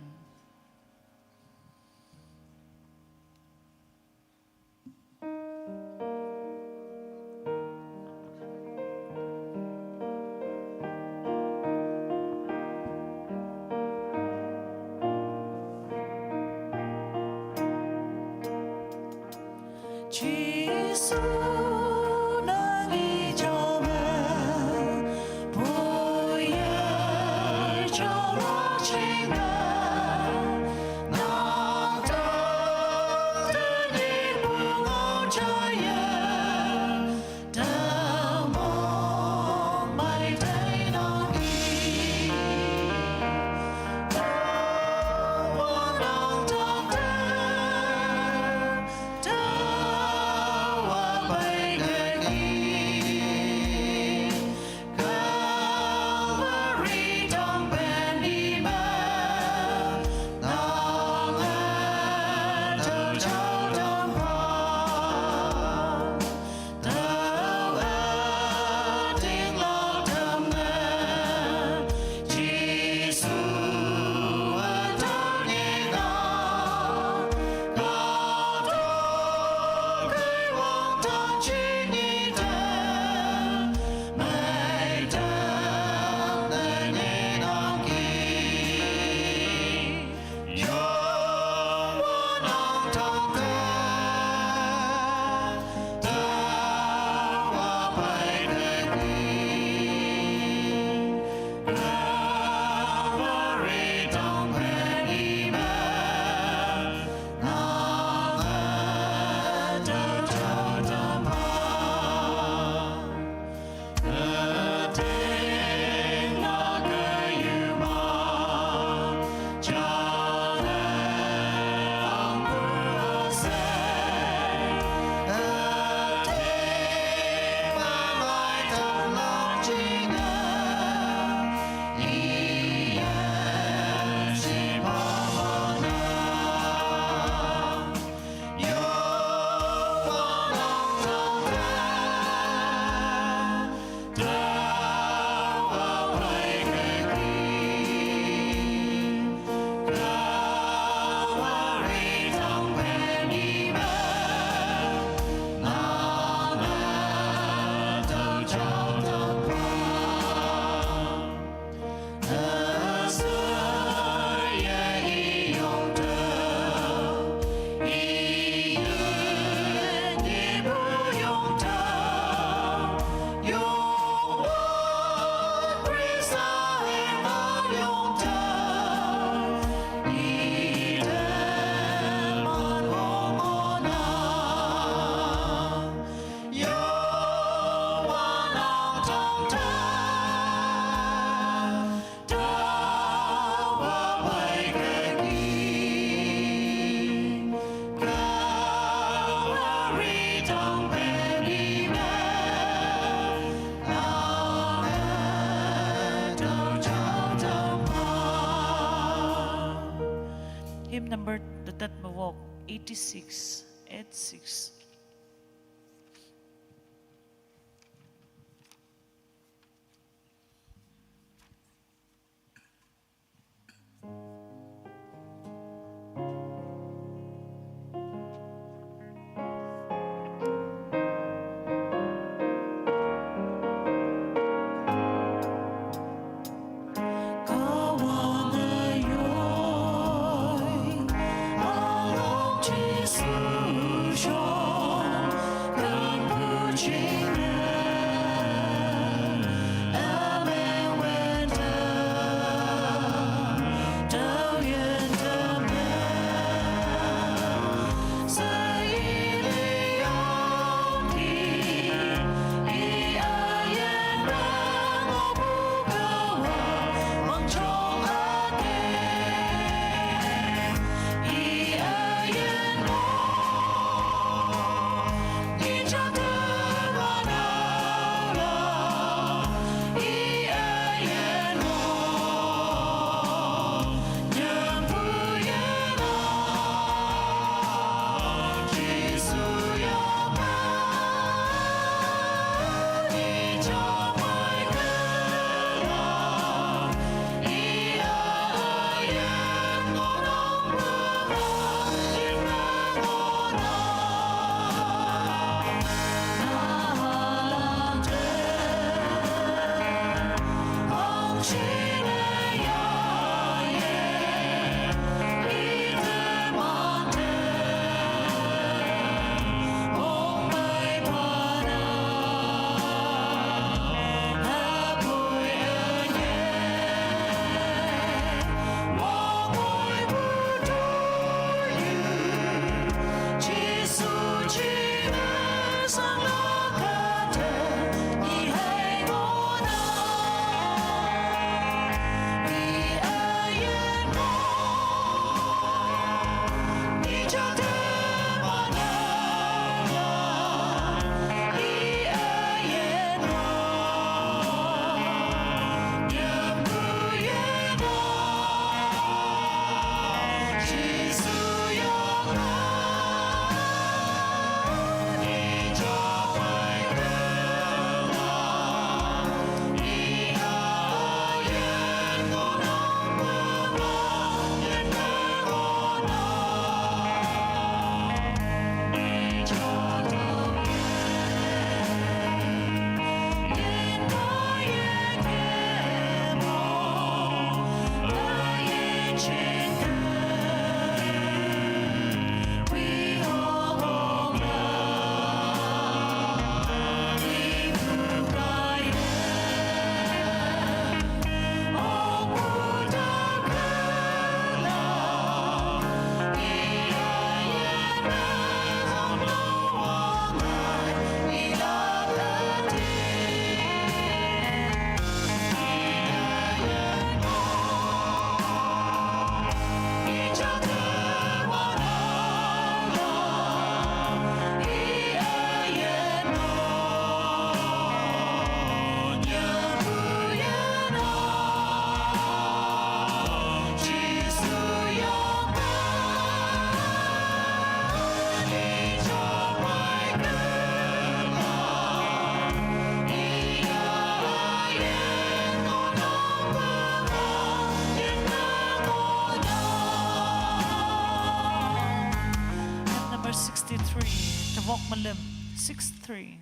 Hymn number, the Tet Mavok, eighty-six, eight six. Lim, six three.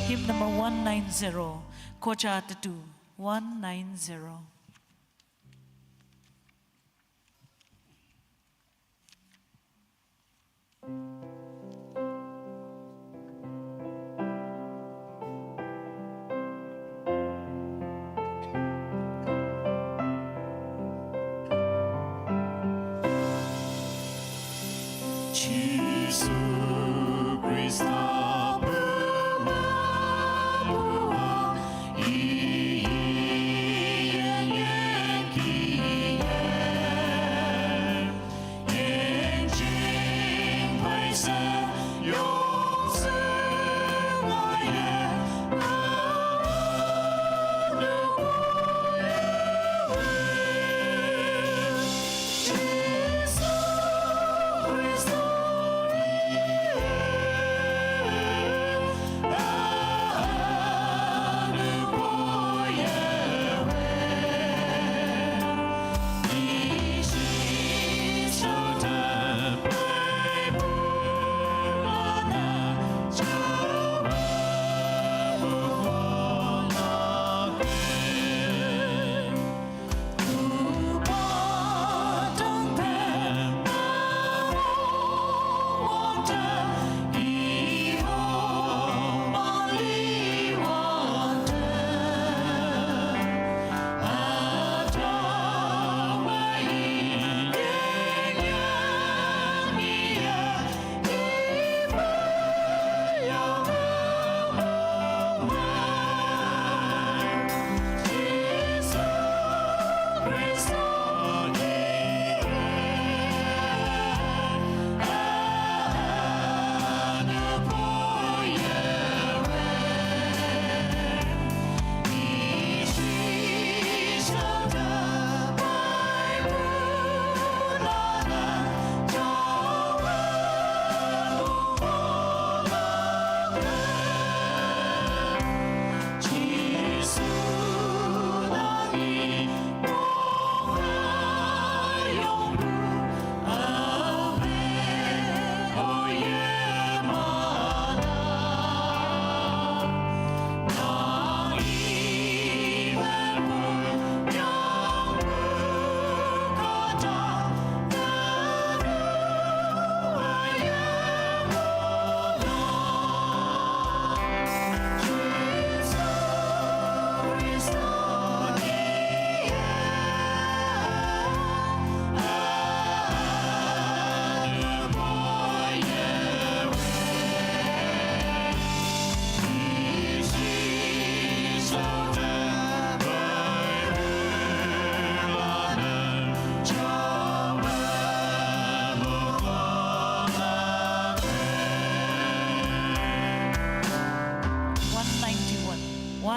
Hymn number one nine zero, Koja Tatu, one nine zero.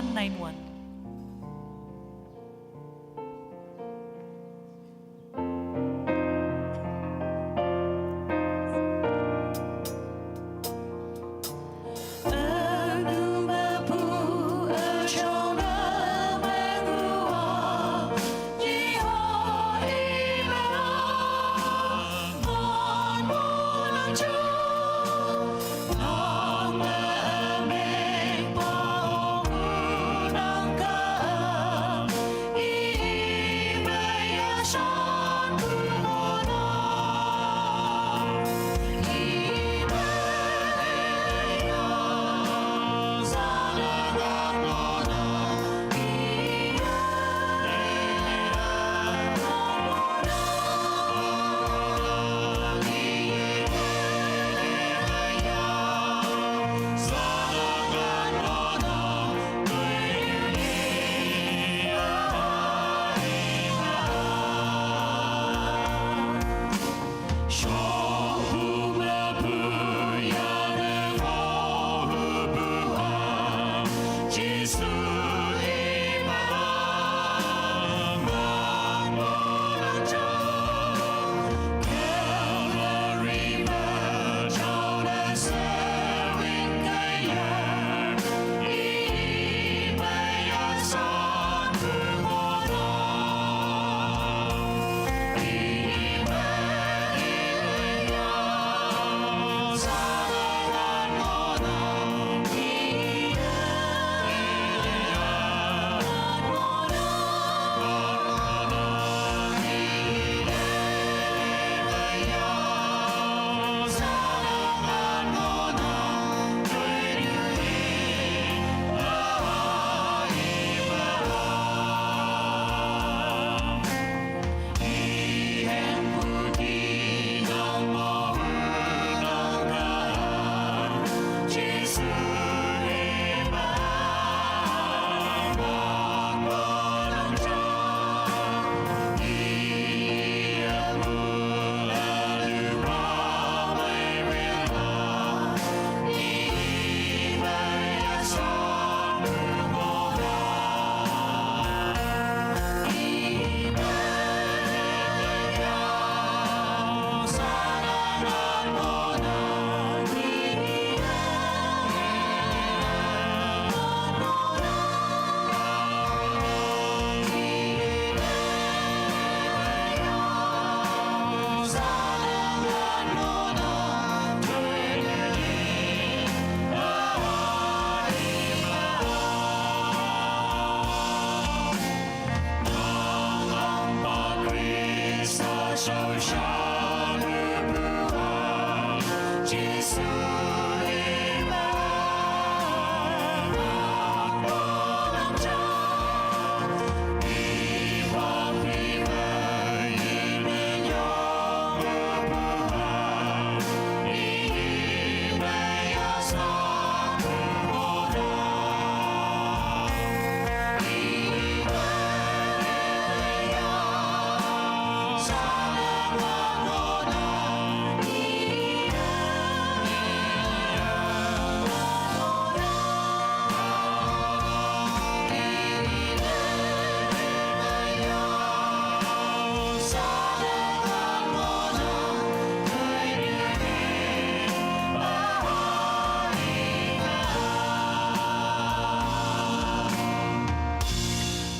Nine one.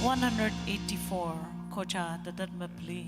One hundred eighty-four, Kocha Tatat Mapli.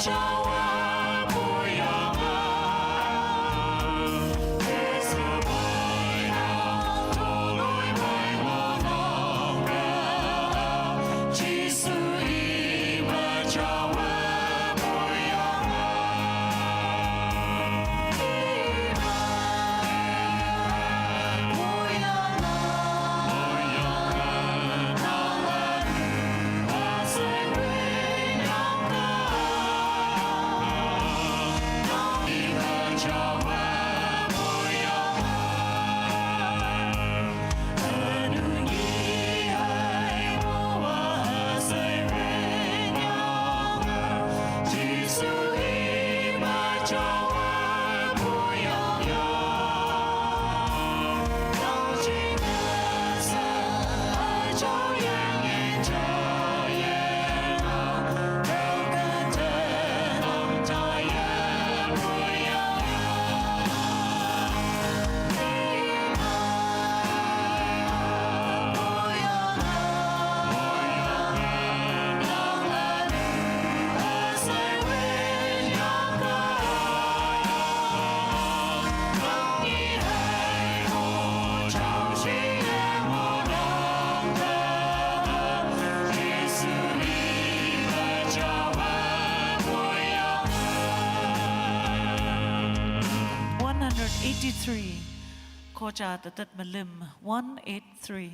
One hundred eighty-three. Koja tatat malim. One eight three.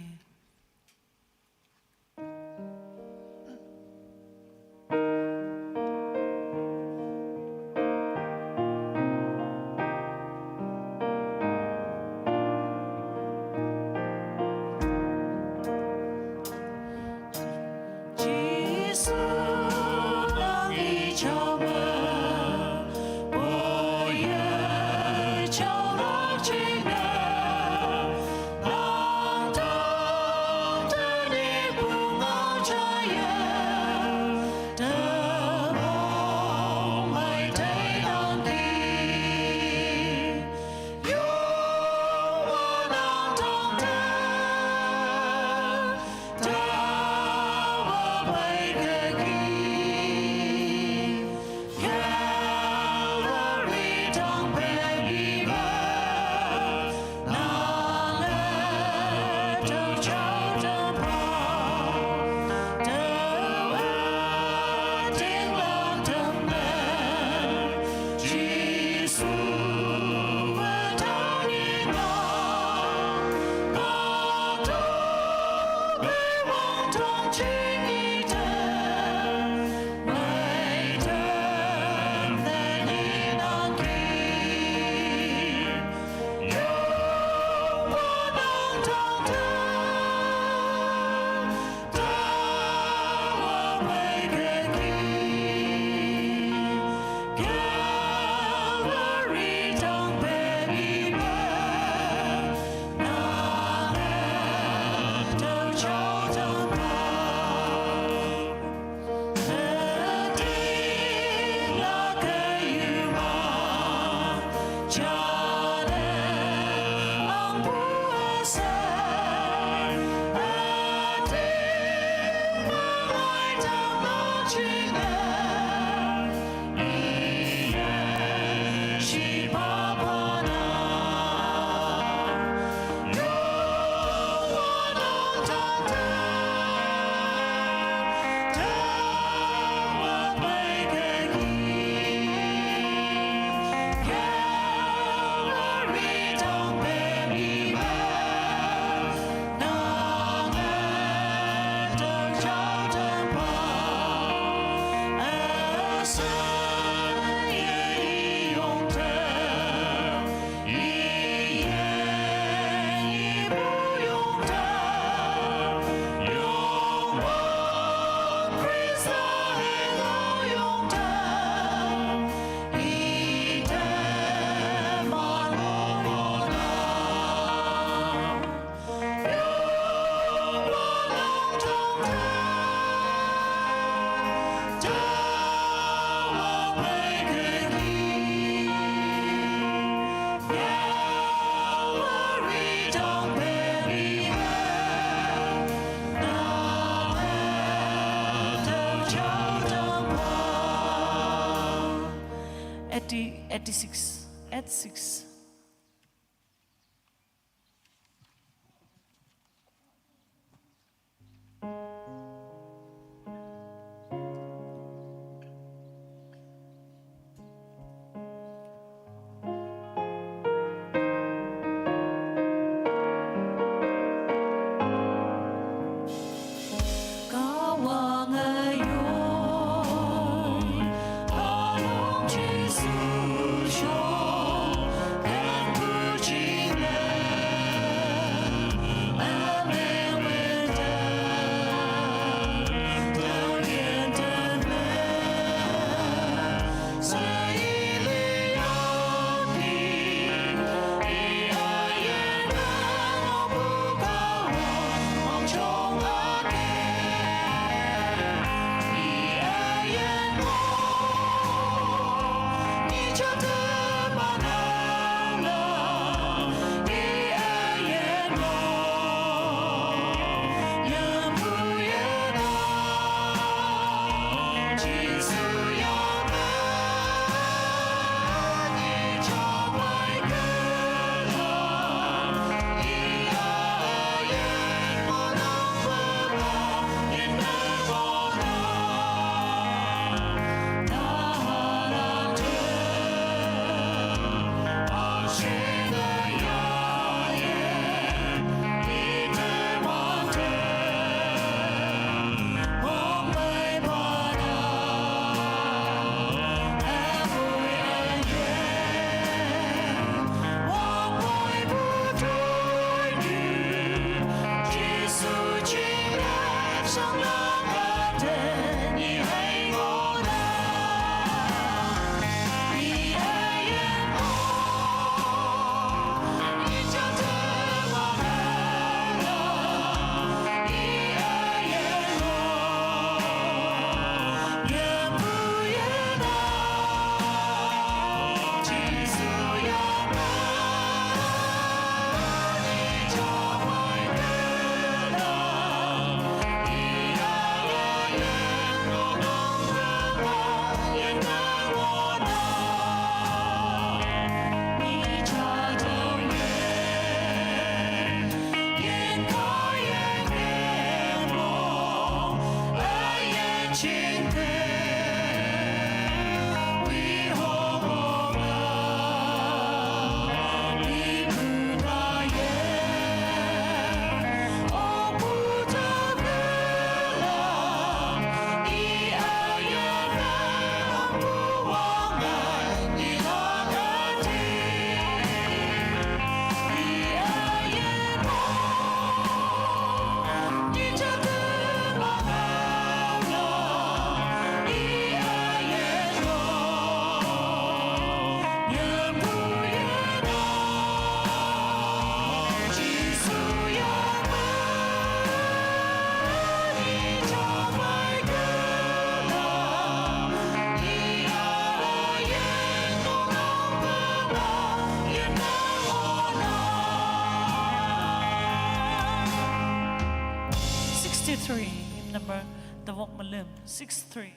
eighty, eighty-six, eight six. Sixty-three, hymn number, the Wok Malim, six three.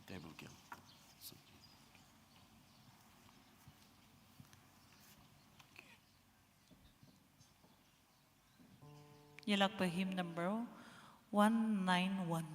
Table girl. Yelak pa hymn number one nine one.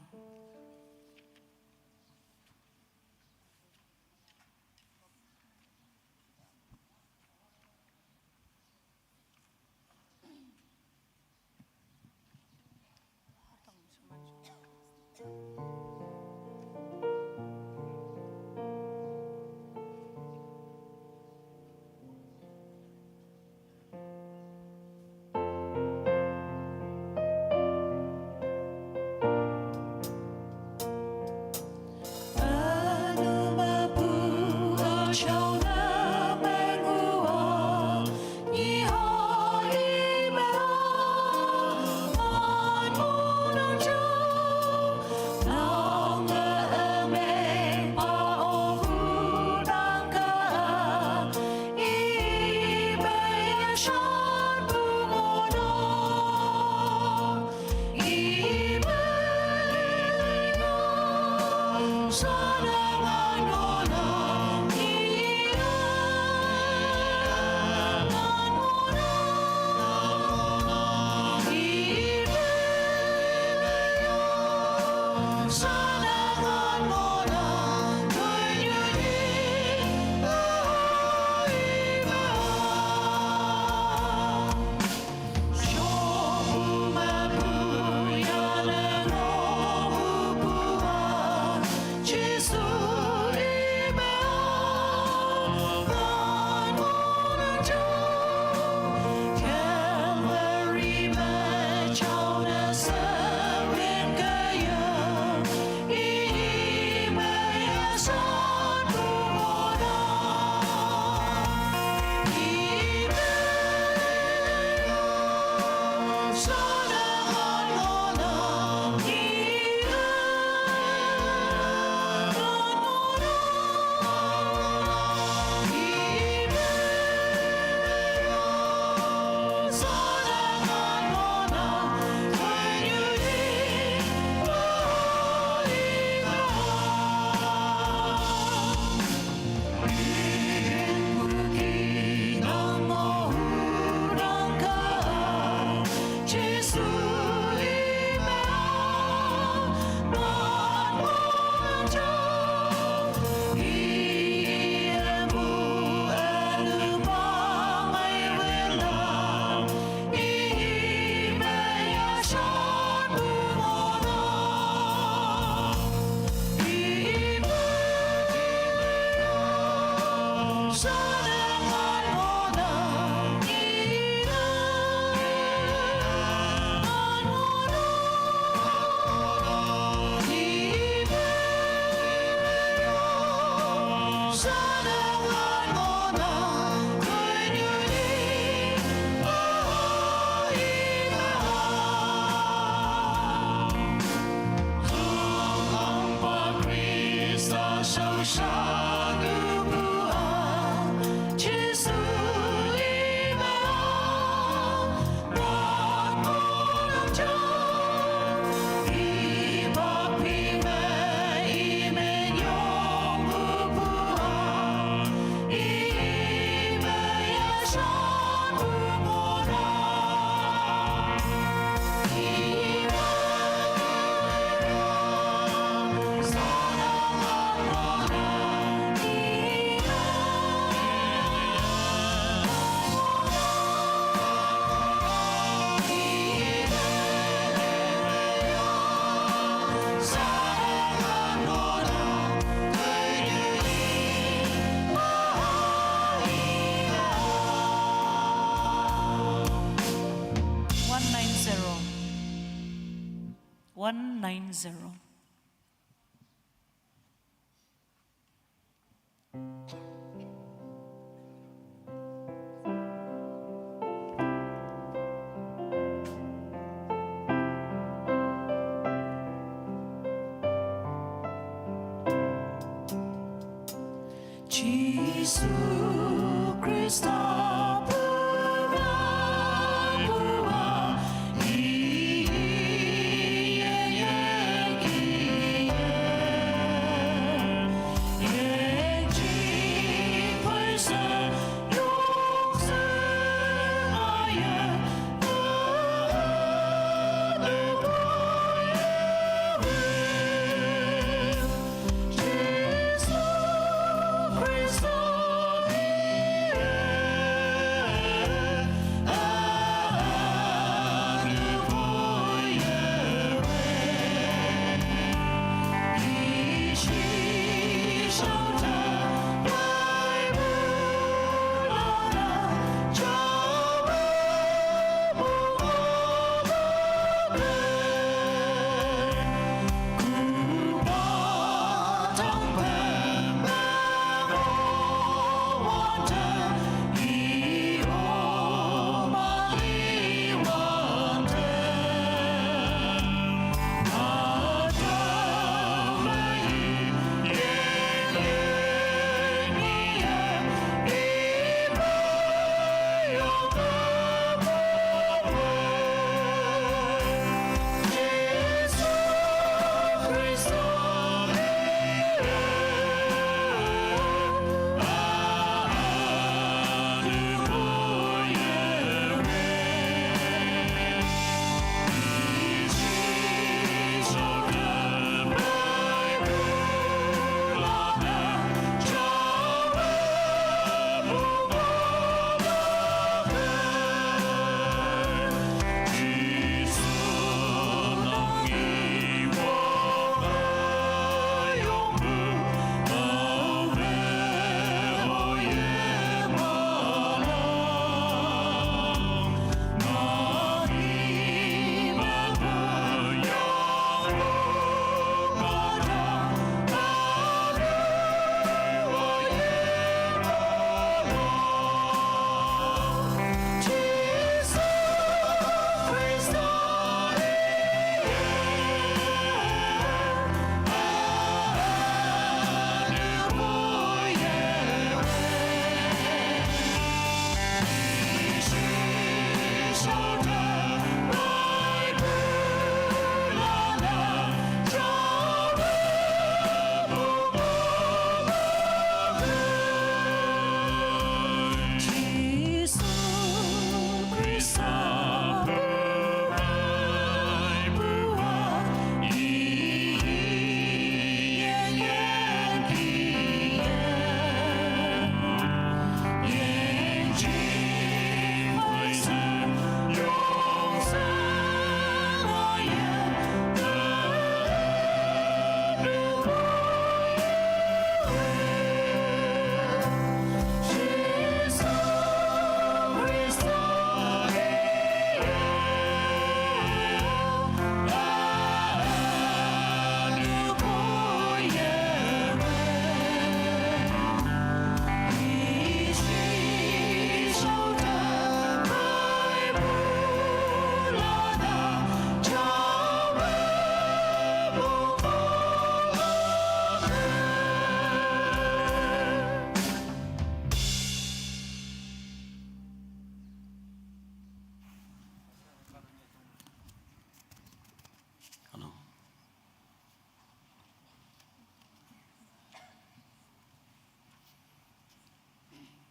One nine zero. One nine zero. Jisu Krista pura pura, iye ye kiye.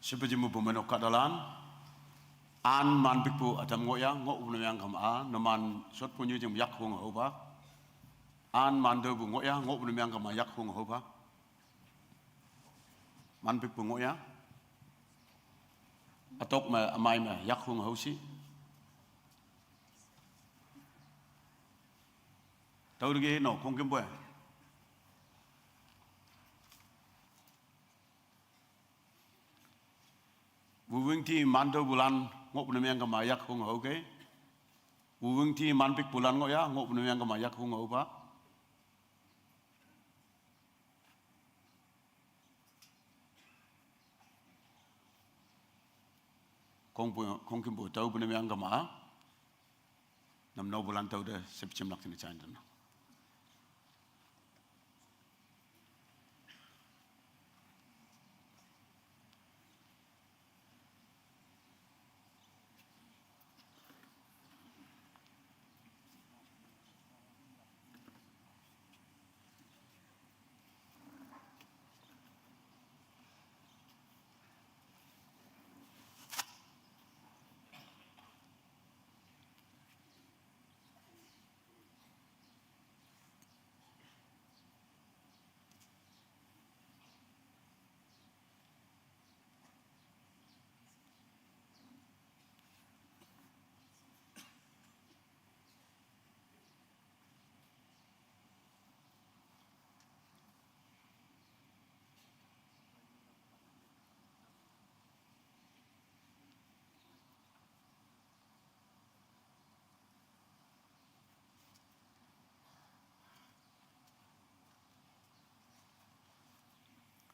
Shepe jingmu bumenok kahtalan. An manpikpu atam ngohya, ngohpu ne meyangkam a, numan shotpu nyu jing yak hung hoba. An mandopu ngohya, ngohpu ne meyangkam a yak hung hoba. Manpikpu ngohya. Atok me amai me yak hung hoshi. Tau dege no, kongkimpu e. Wuwingti mandopulan ngohpu ne meyangkam a yak hung hoke. Wuwingti manpikpulan ngohya, ngohpu ne meyangkam a yak hung hoba. Kongpu, kongkimpu taupu ne meyangkam a. Namnopulan taude shepchimlak tine chain tana.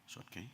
Short key.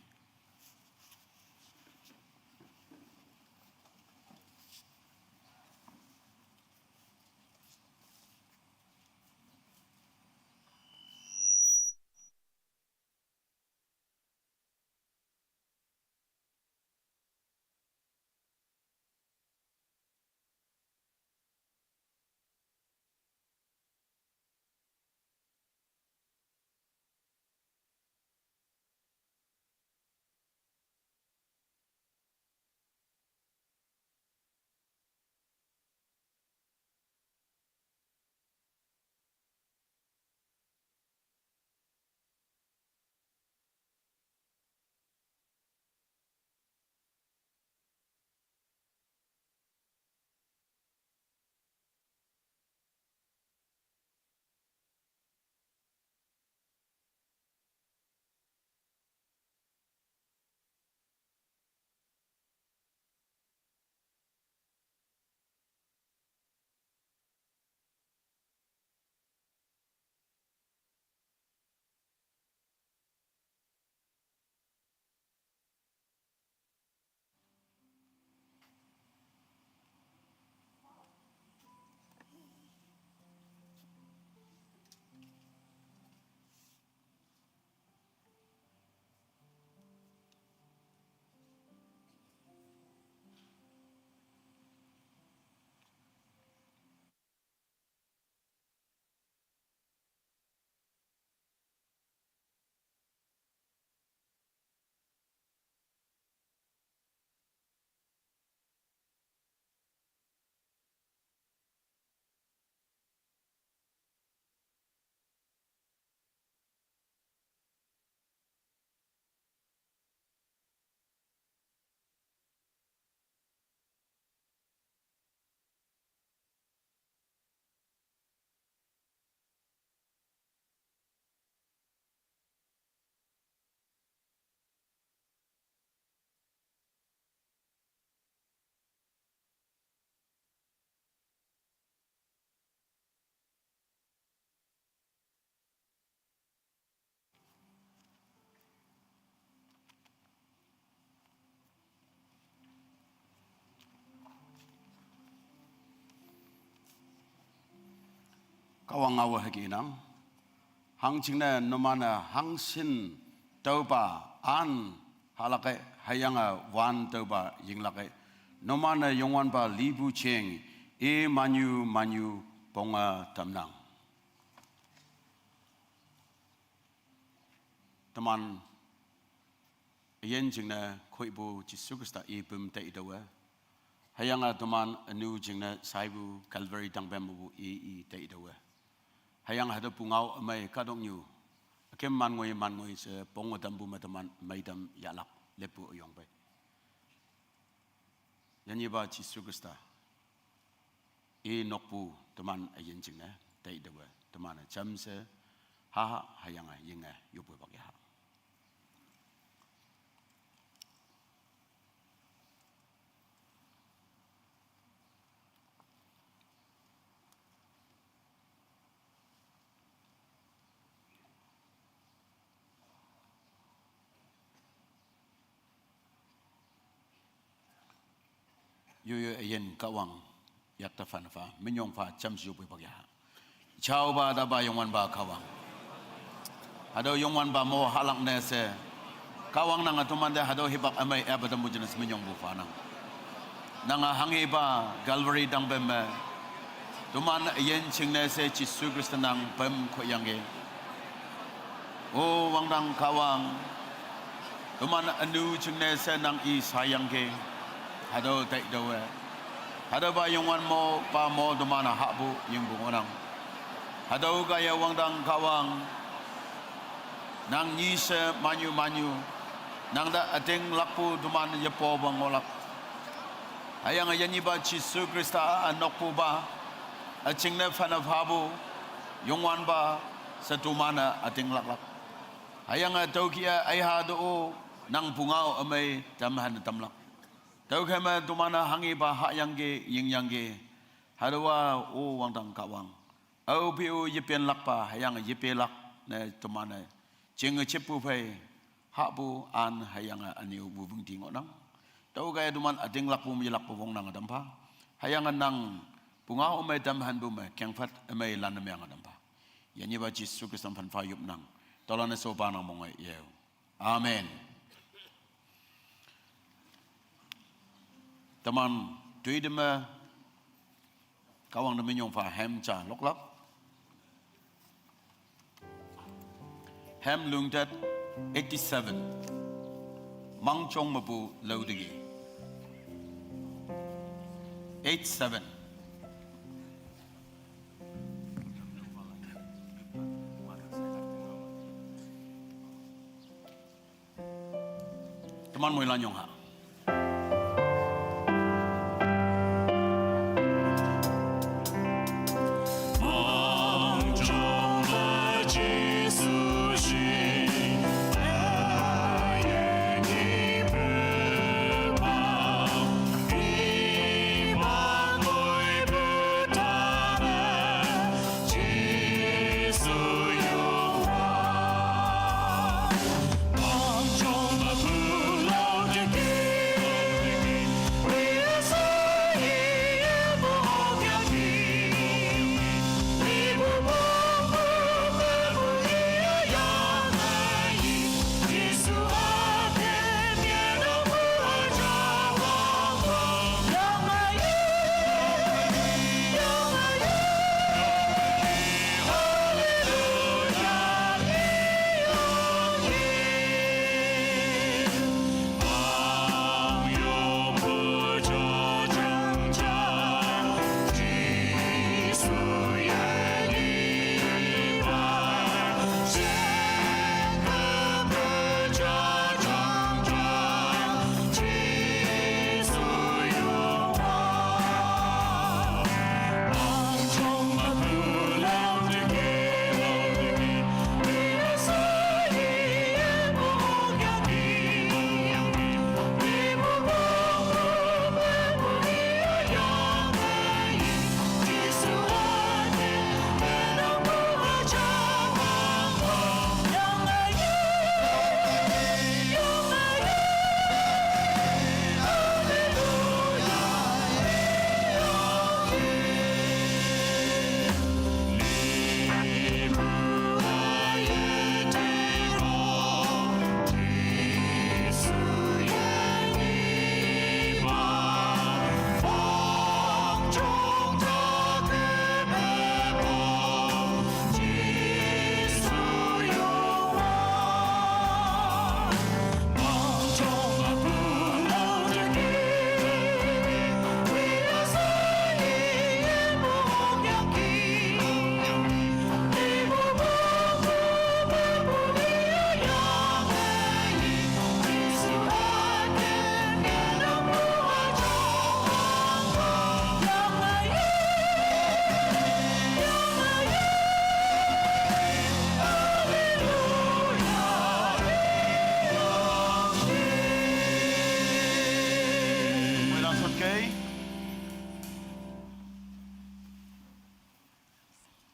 Kahwang ngaowe hüke inang. Hangjingne numan-e hangshin tüopa an halake, hüyange wan tüopa yinglake. Numan-e Youngwanpa lipu jing i manyu manyu ponge tamnang. Teman Üyin jingne khoipu Jesu Khrista i püm teitüowe. Hüyange teman ünu jingne shaipu Calvary tangpem mepu i i teitüowe. Hüyange hatüo pungao ümei kahtoknyu, ükem man ngoi man ngoi she ponge tampu me teman meitam yahlak leppu üyongpei. Yanyipa Jesu Khrista i nokpu teman üyin jingne teitüowe, teman-e jamshe haha hüyange yinge yopwepak yaha. Yoyo üyin Kahwang yakte phanpha, minyong pha jamshe yopwepak yaha. Jaopa, tapa Youngwanpa Kahwang. Hatüo Youngwanpa mo hahlak ne she, Kahwang nange tomante hatüo hipak ümei epe tampu jingne she minyongpu phanang. Nange hanghepa Calvary tangpem me toman üyin jingne she Jesu Khrista nang pem khoyangki. O wangdang Kahwang, toman ünu jingne she nang i shayangki. Hatüo teitüowe, hatüopa Youngwan mo pa mo toman-e hahpu yingpu ngohnang. Hatüo kaiye wangdang Kahwang, nang nyi she manyu manyu, nangte ütinglakpu toman yepope ngohlak. Hüyange yanyipa Jesu Khrista ünokpupa, üjingne phanne phapu Youngwanpa she toman-e ütinglaklak. Hüyange tüokih-e aiha tüo-o nang pungao ümei tamhan tamlak. Tüokhei me toman-e hanghepa hahyangki, yingyangki. Hatüowa o wangdang Kahwang, aope-o yepenlakpa hüyange yepelak ne toman-e jinge jeppu phei hahpu an hüyange ünyu wüpung ti ngohnang. Tüokaiye toman ütinglakpu me yelakpu wongnange tampha. Hüyange nang pungao ümei tamhanpu me kengphat ümei lan ne meange tampha. Yanyipa Jesu Khrista phanpha yopnang. Tüolan-e shopa nang monge yeo. Amen. Teman toi te me Kahwang te minyong pha hem ja loklak. Hem lungtet eighty-seven. Mangjong mepu laoteki. Eight seven. Teman moilan yong ha.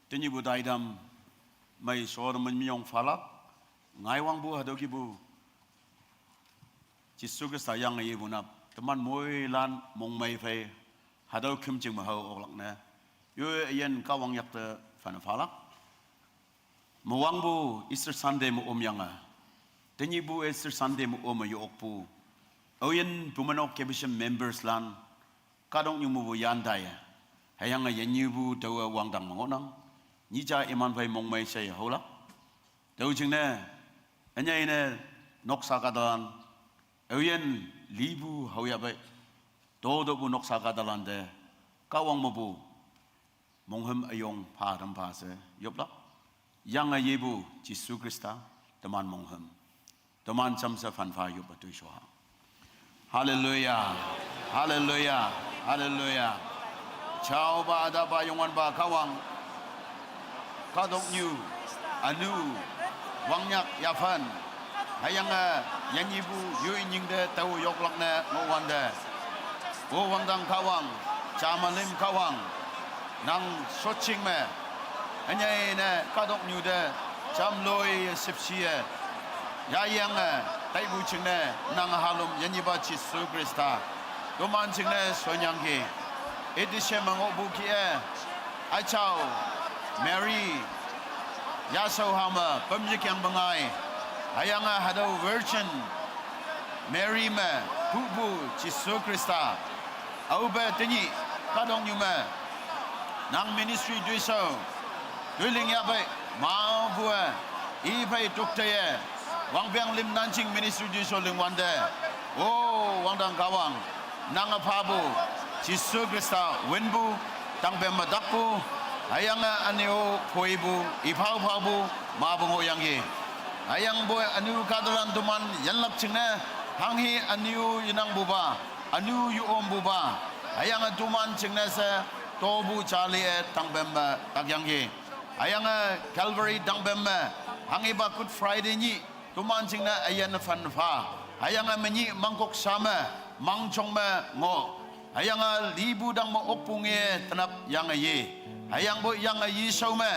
Tenyihpu taidam mei shotemen minyong phalak, ngaiwangpu hatüo kihpu Jesu Khrista yange yepu nap, teman moilan mongmei phei, hatüo khümjing me hao oklak ne. Yo üyin Kahwang yakte phan phalak. Mewangpu Easter Sunday me omyange. Tenyihpu Easter Sunday me ome yo okpu. Aoyin pumeinok capuchin members lan. Kahtoknyu mepu yan taiye. Hüyange yenyipu taowe wangdang me ngohnang. Nyih ja iman phei mongmei she haolak. Tüo jingne, ünyei ne noksa kahtalan, aoyin lipu haoyahpei, totopu noksa kahtalan te, Kahwang mepu monghüm üyong pha tam pha she yoplak. Yange yepu Jesu Khrista, teman monghüm, teman jamshe phan pha yoppe toishoha. Haleluya. Haleluya. Haleluya. Jaopa, Atapa, Youngwanpa Kahwang. Kahtoknyu, ünu, wangnyak yaphan. Hüyange yenyipu yoi nyingte tao yoklak ne ngohwante. O wangdang Kahwang, jamalim Kahwang. Nang shotjing me. Ünyei ne kahtoknyu te jamloi shüpshe yayange taipu jingne nang halom yenyipa Jesu Khrista. Toman jingne shonyangki. Ite she me ngohpu kih-e. Üjao, Mary, yashao ha me püm yekeng pengai. Hüyange hatüo Virgin Mary me pupu Jesu Khrista. Aope tenyih, kahtoknyu me, nang ministry toishao, toiling yahpei, mapu-e, iphei doctor-e, wangpeng lim nanjing ministry toishao lingwante. O wangdang Kahwang, nange phapu, Jesu Khrista winpu, tangpem me takpu, hüyange üne-o phoipu, iphao phapu, mapu ngohyangki. Hüyangpoi ünu kahtalan toman yanlak jingne, hanghe ünu yenangpupa, ünu yeompupa, hüyange toman jingne she, topu jali-e tangpem me takyangki. Hüyange Calvary tangpem me, hanghepa Good Friday nyih, toman jingne üyin phan pha. Hüyange menyih mangkok sha me, mangjong me ngoh. Hüyange lipu dang me okpu nge tenap yange ye. Hüyangpoi yange yeshao me,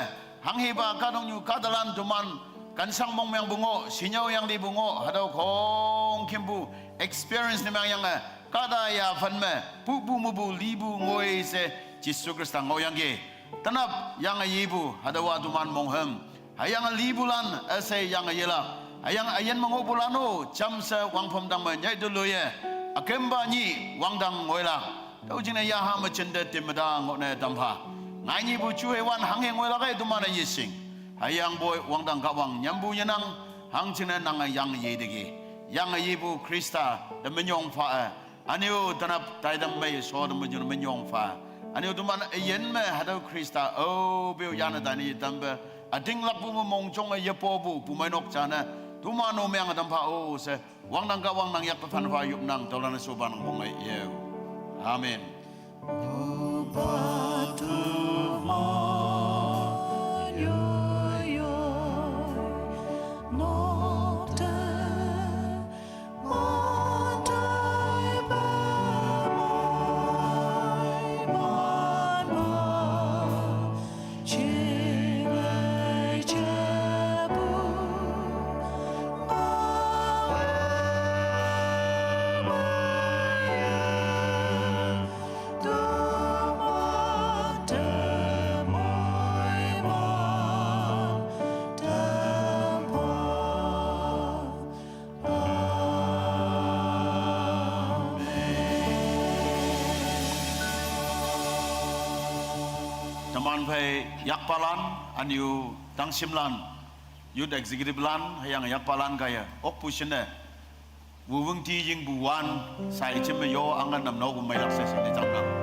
hanghepa kahtoknyu kahtalan toman, kansang mongmengpu ngoh, shinyao yanglipu ngoh, hatüo khongkümpu experience ne mengyange, kahta yaphan me, pupu mepu lipu ngoi she, Jesu Khrista ngohyangki. Tenap yange yepu, hatüowa toman monghüm. Hüyange lipulan üshei yange yelak. Hüyange üyin me ngohpulan-o jamshe wangphom dang me nyei te loiye, ükempa nyih wangdang ngoilak. Tüo jingne yaha me jinte temmeta ngohne tampha. Ngai nyihpu juheiwan hanghe ngoilak-e toman-e yeshing. Hüyangpoi wangdang Kahwang nyampu yenang, hangjingne nange yange yeteki. Yange yepu Khrista te minyong pha-e. Üne-o tenap taidam mei shotemen jun minyong pha. Üne-o toman üyin me hatüo Khrista aope-o yane taine yetampe, ütinglakpu me mongjonge yepopu pumeinok jane, toman-o meng tampha-o she, wangdang Kahwang nang yakpe phan pha yopnang, tüolan-e shopa nang mongmei yeo. Amen. Teman phei yakpalan, üne-o tangshimlan, youth executive lan, hüyange yakpalan kaiye, okpu shinne, wuwüng ti yingpu wan, sai jim me yo angan nam nopu meilak she she ne jamnang.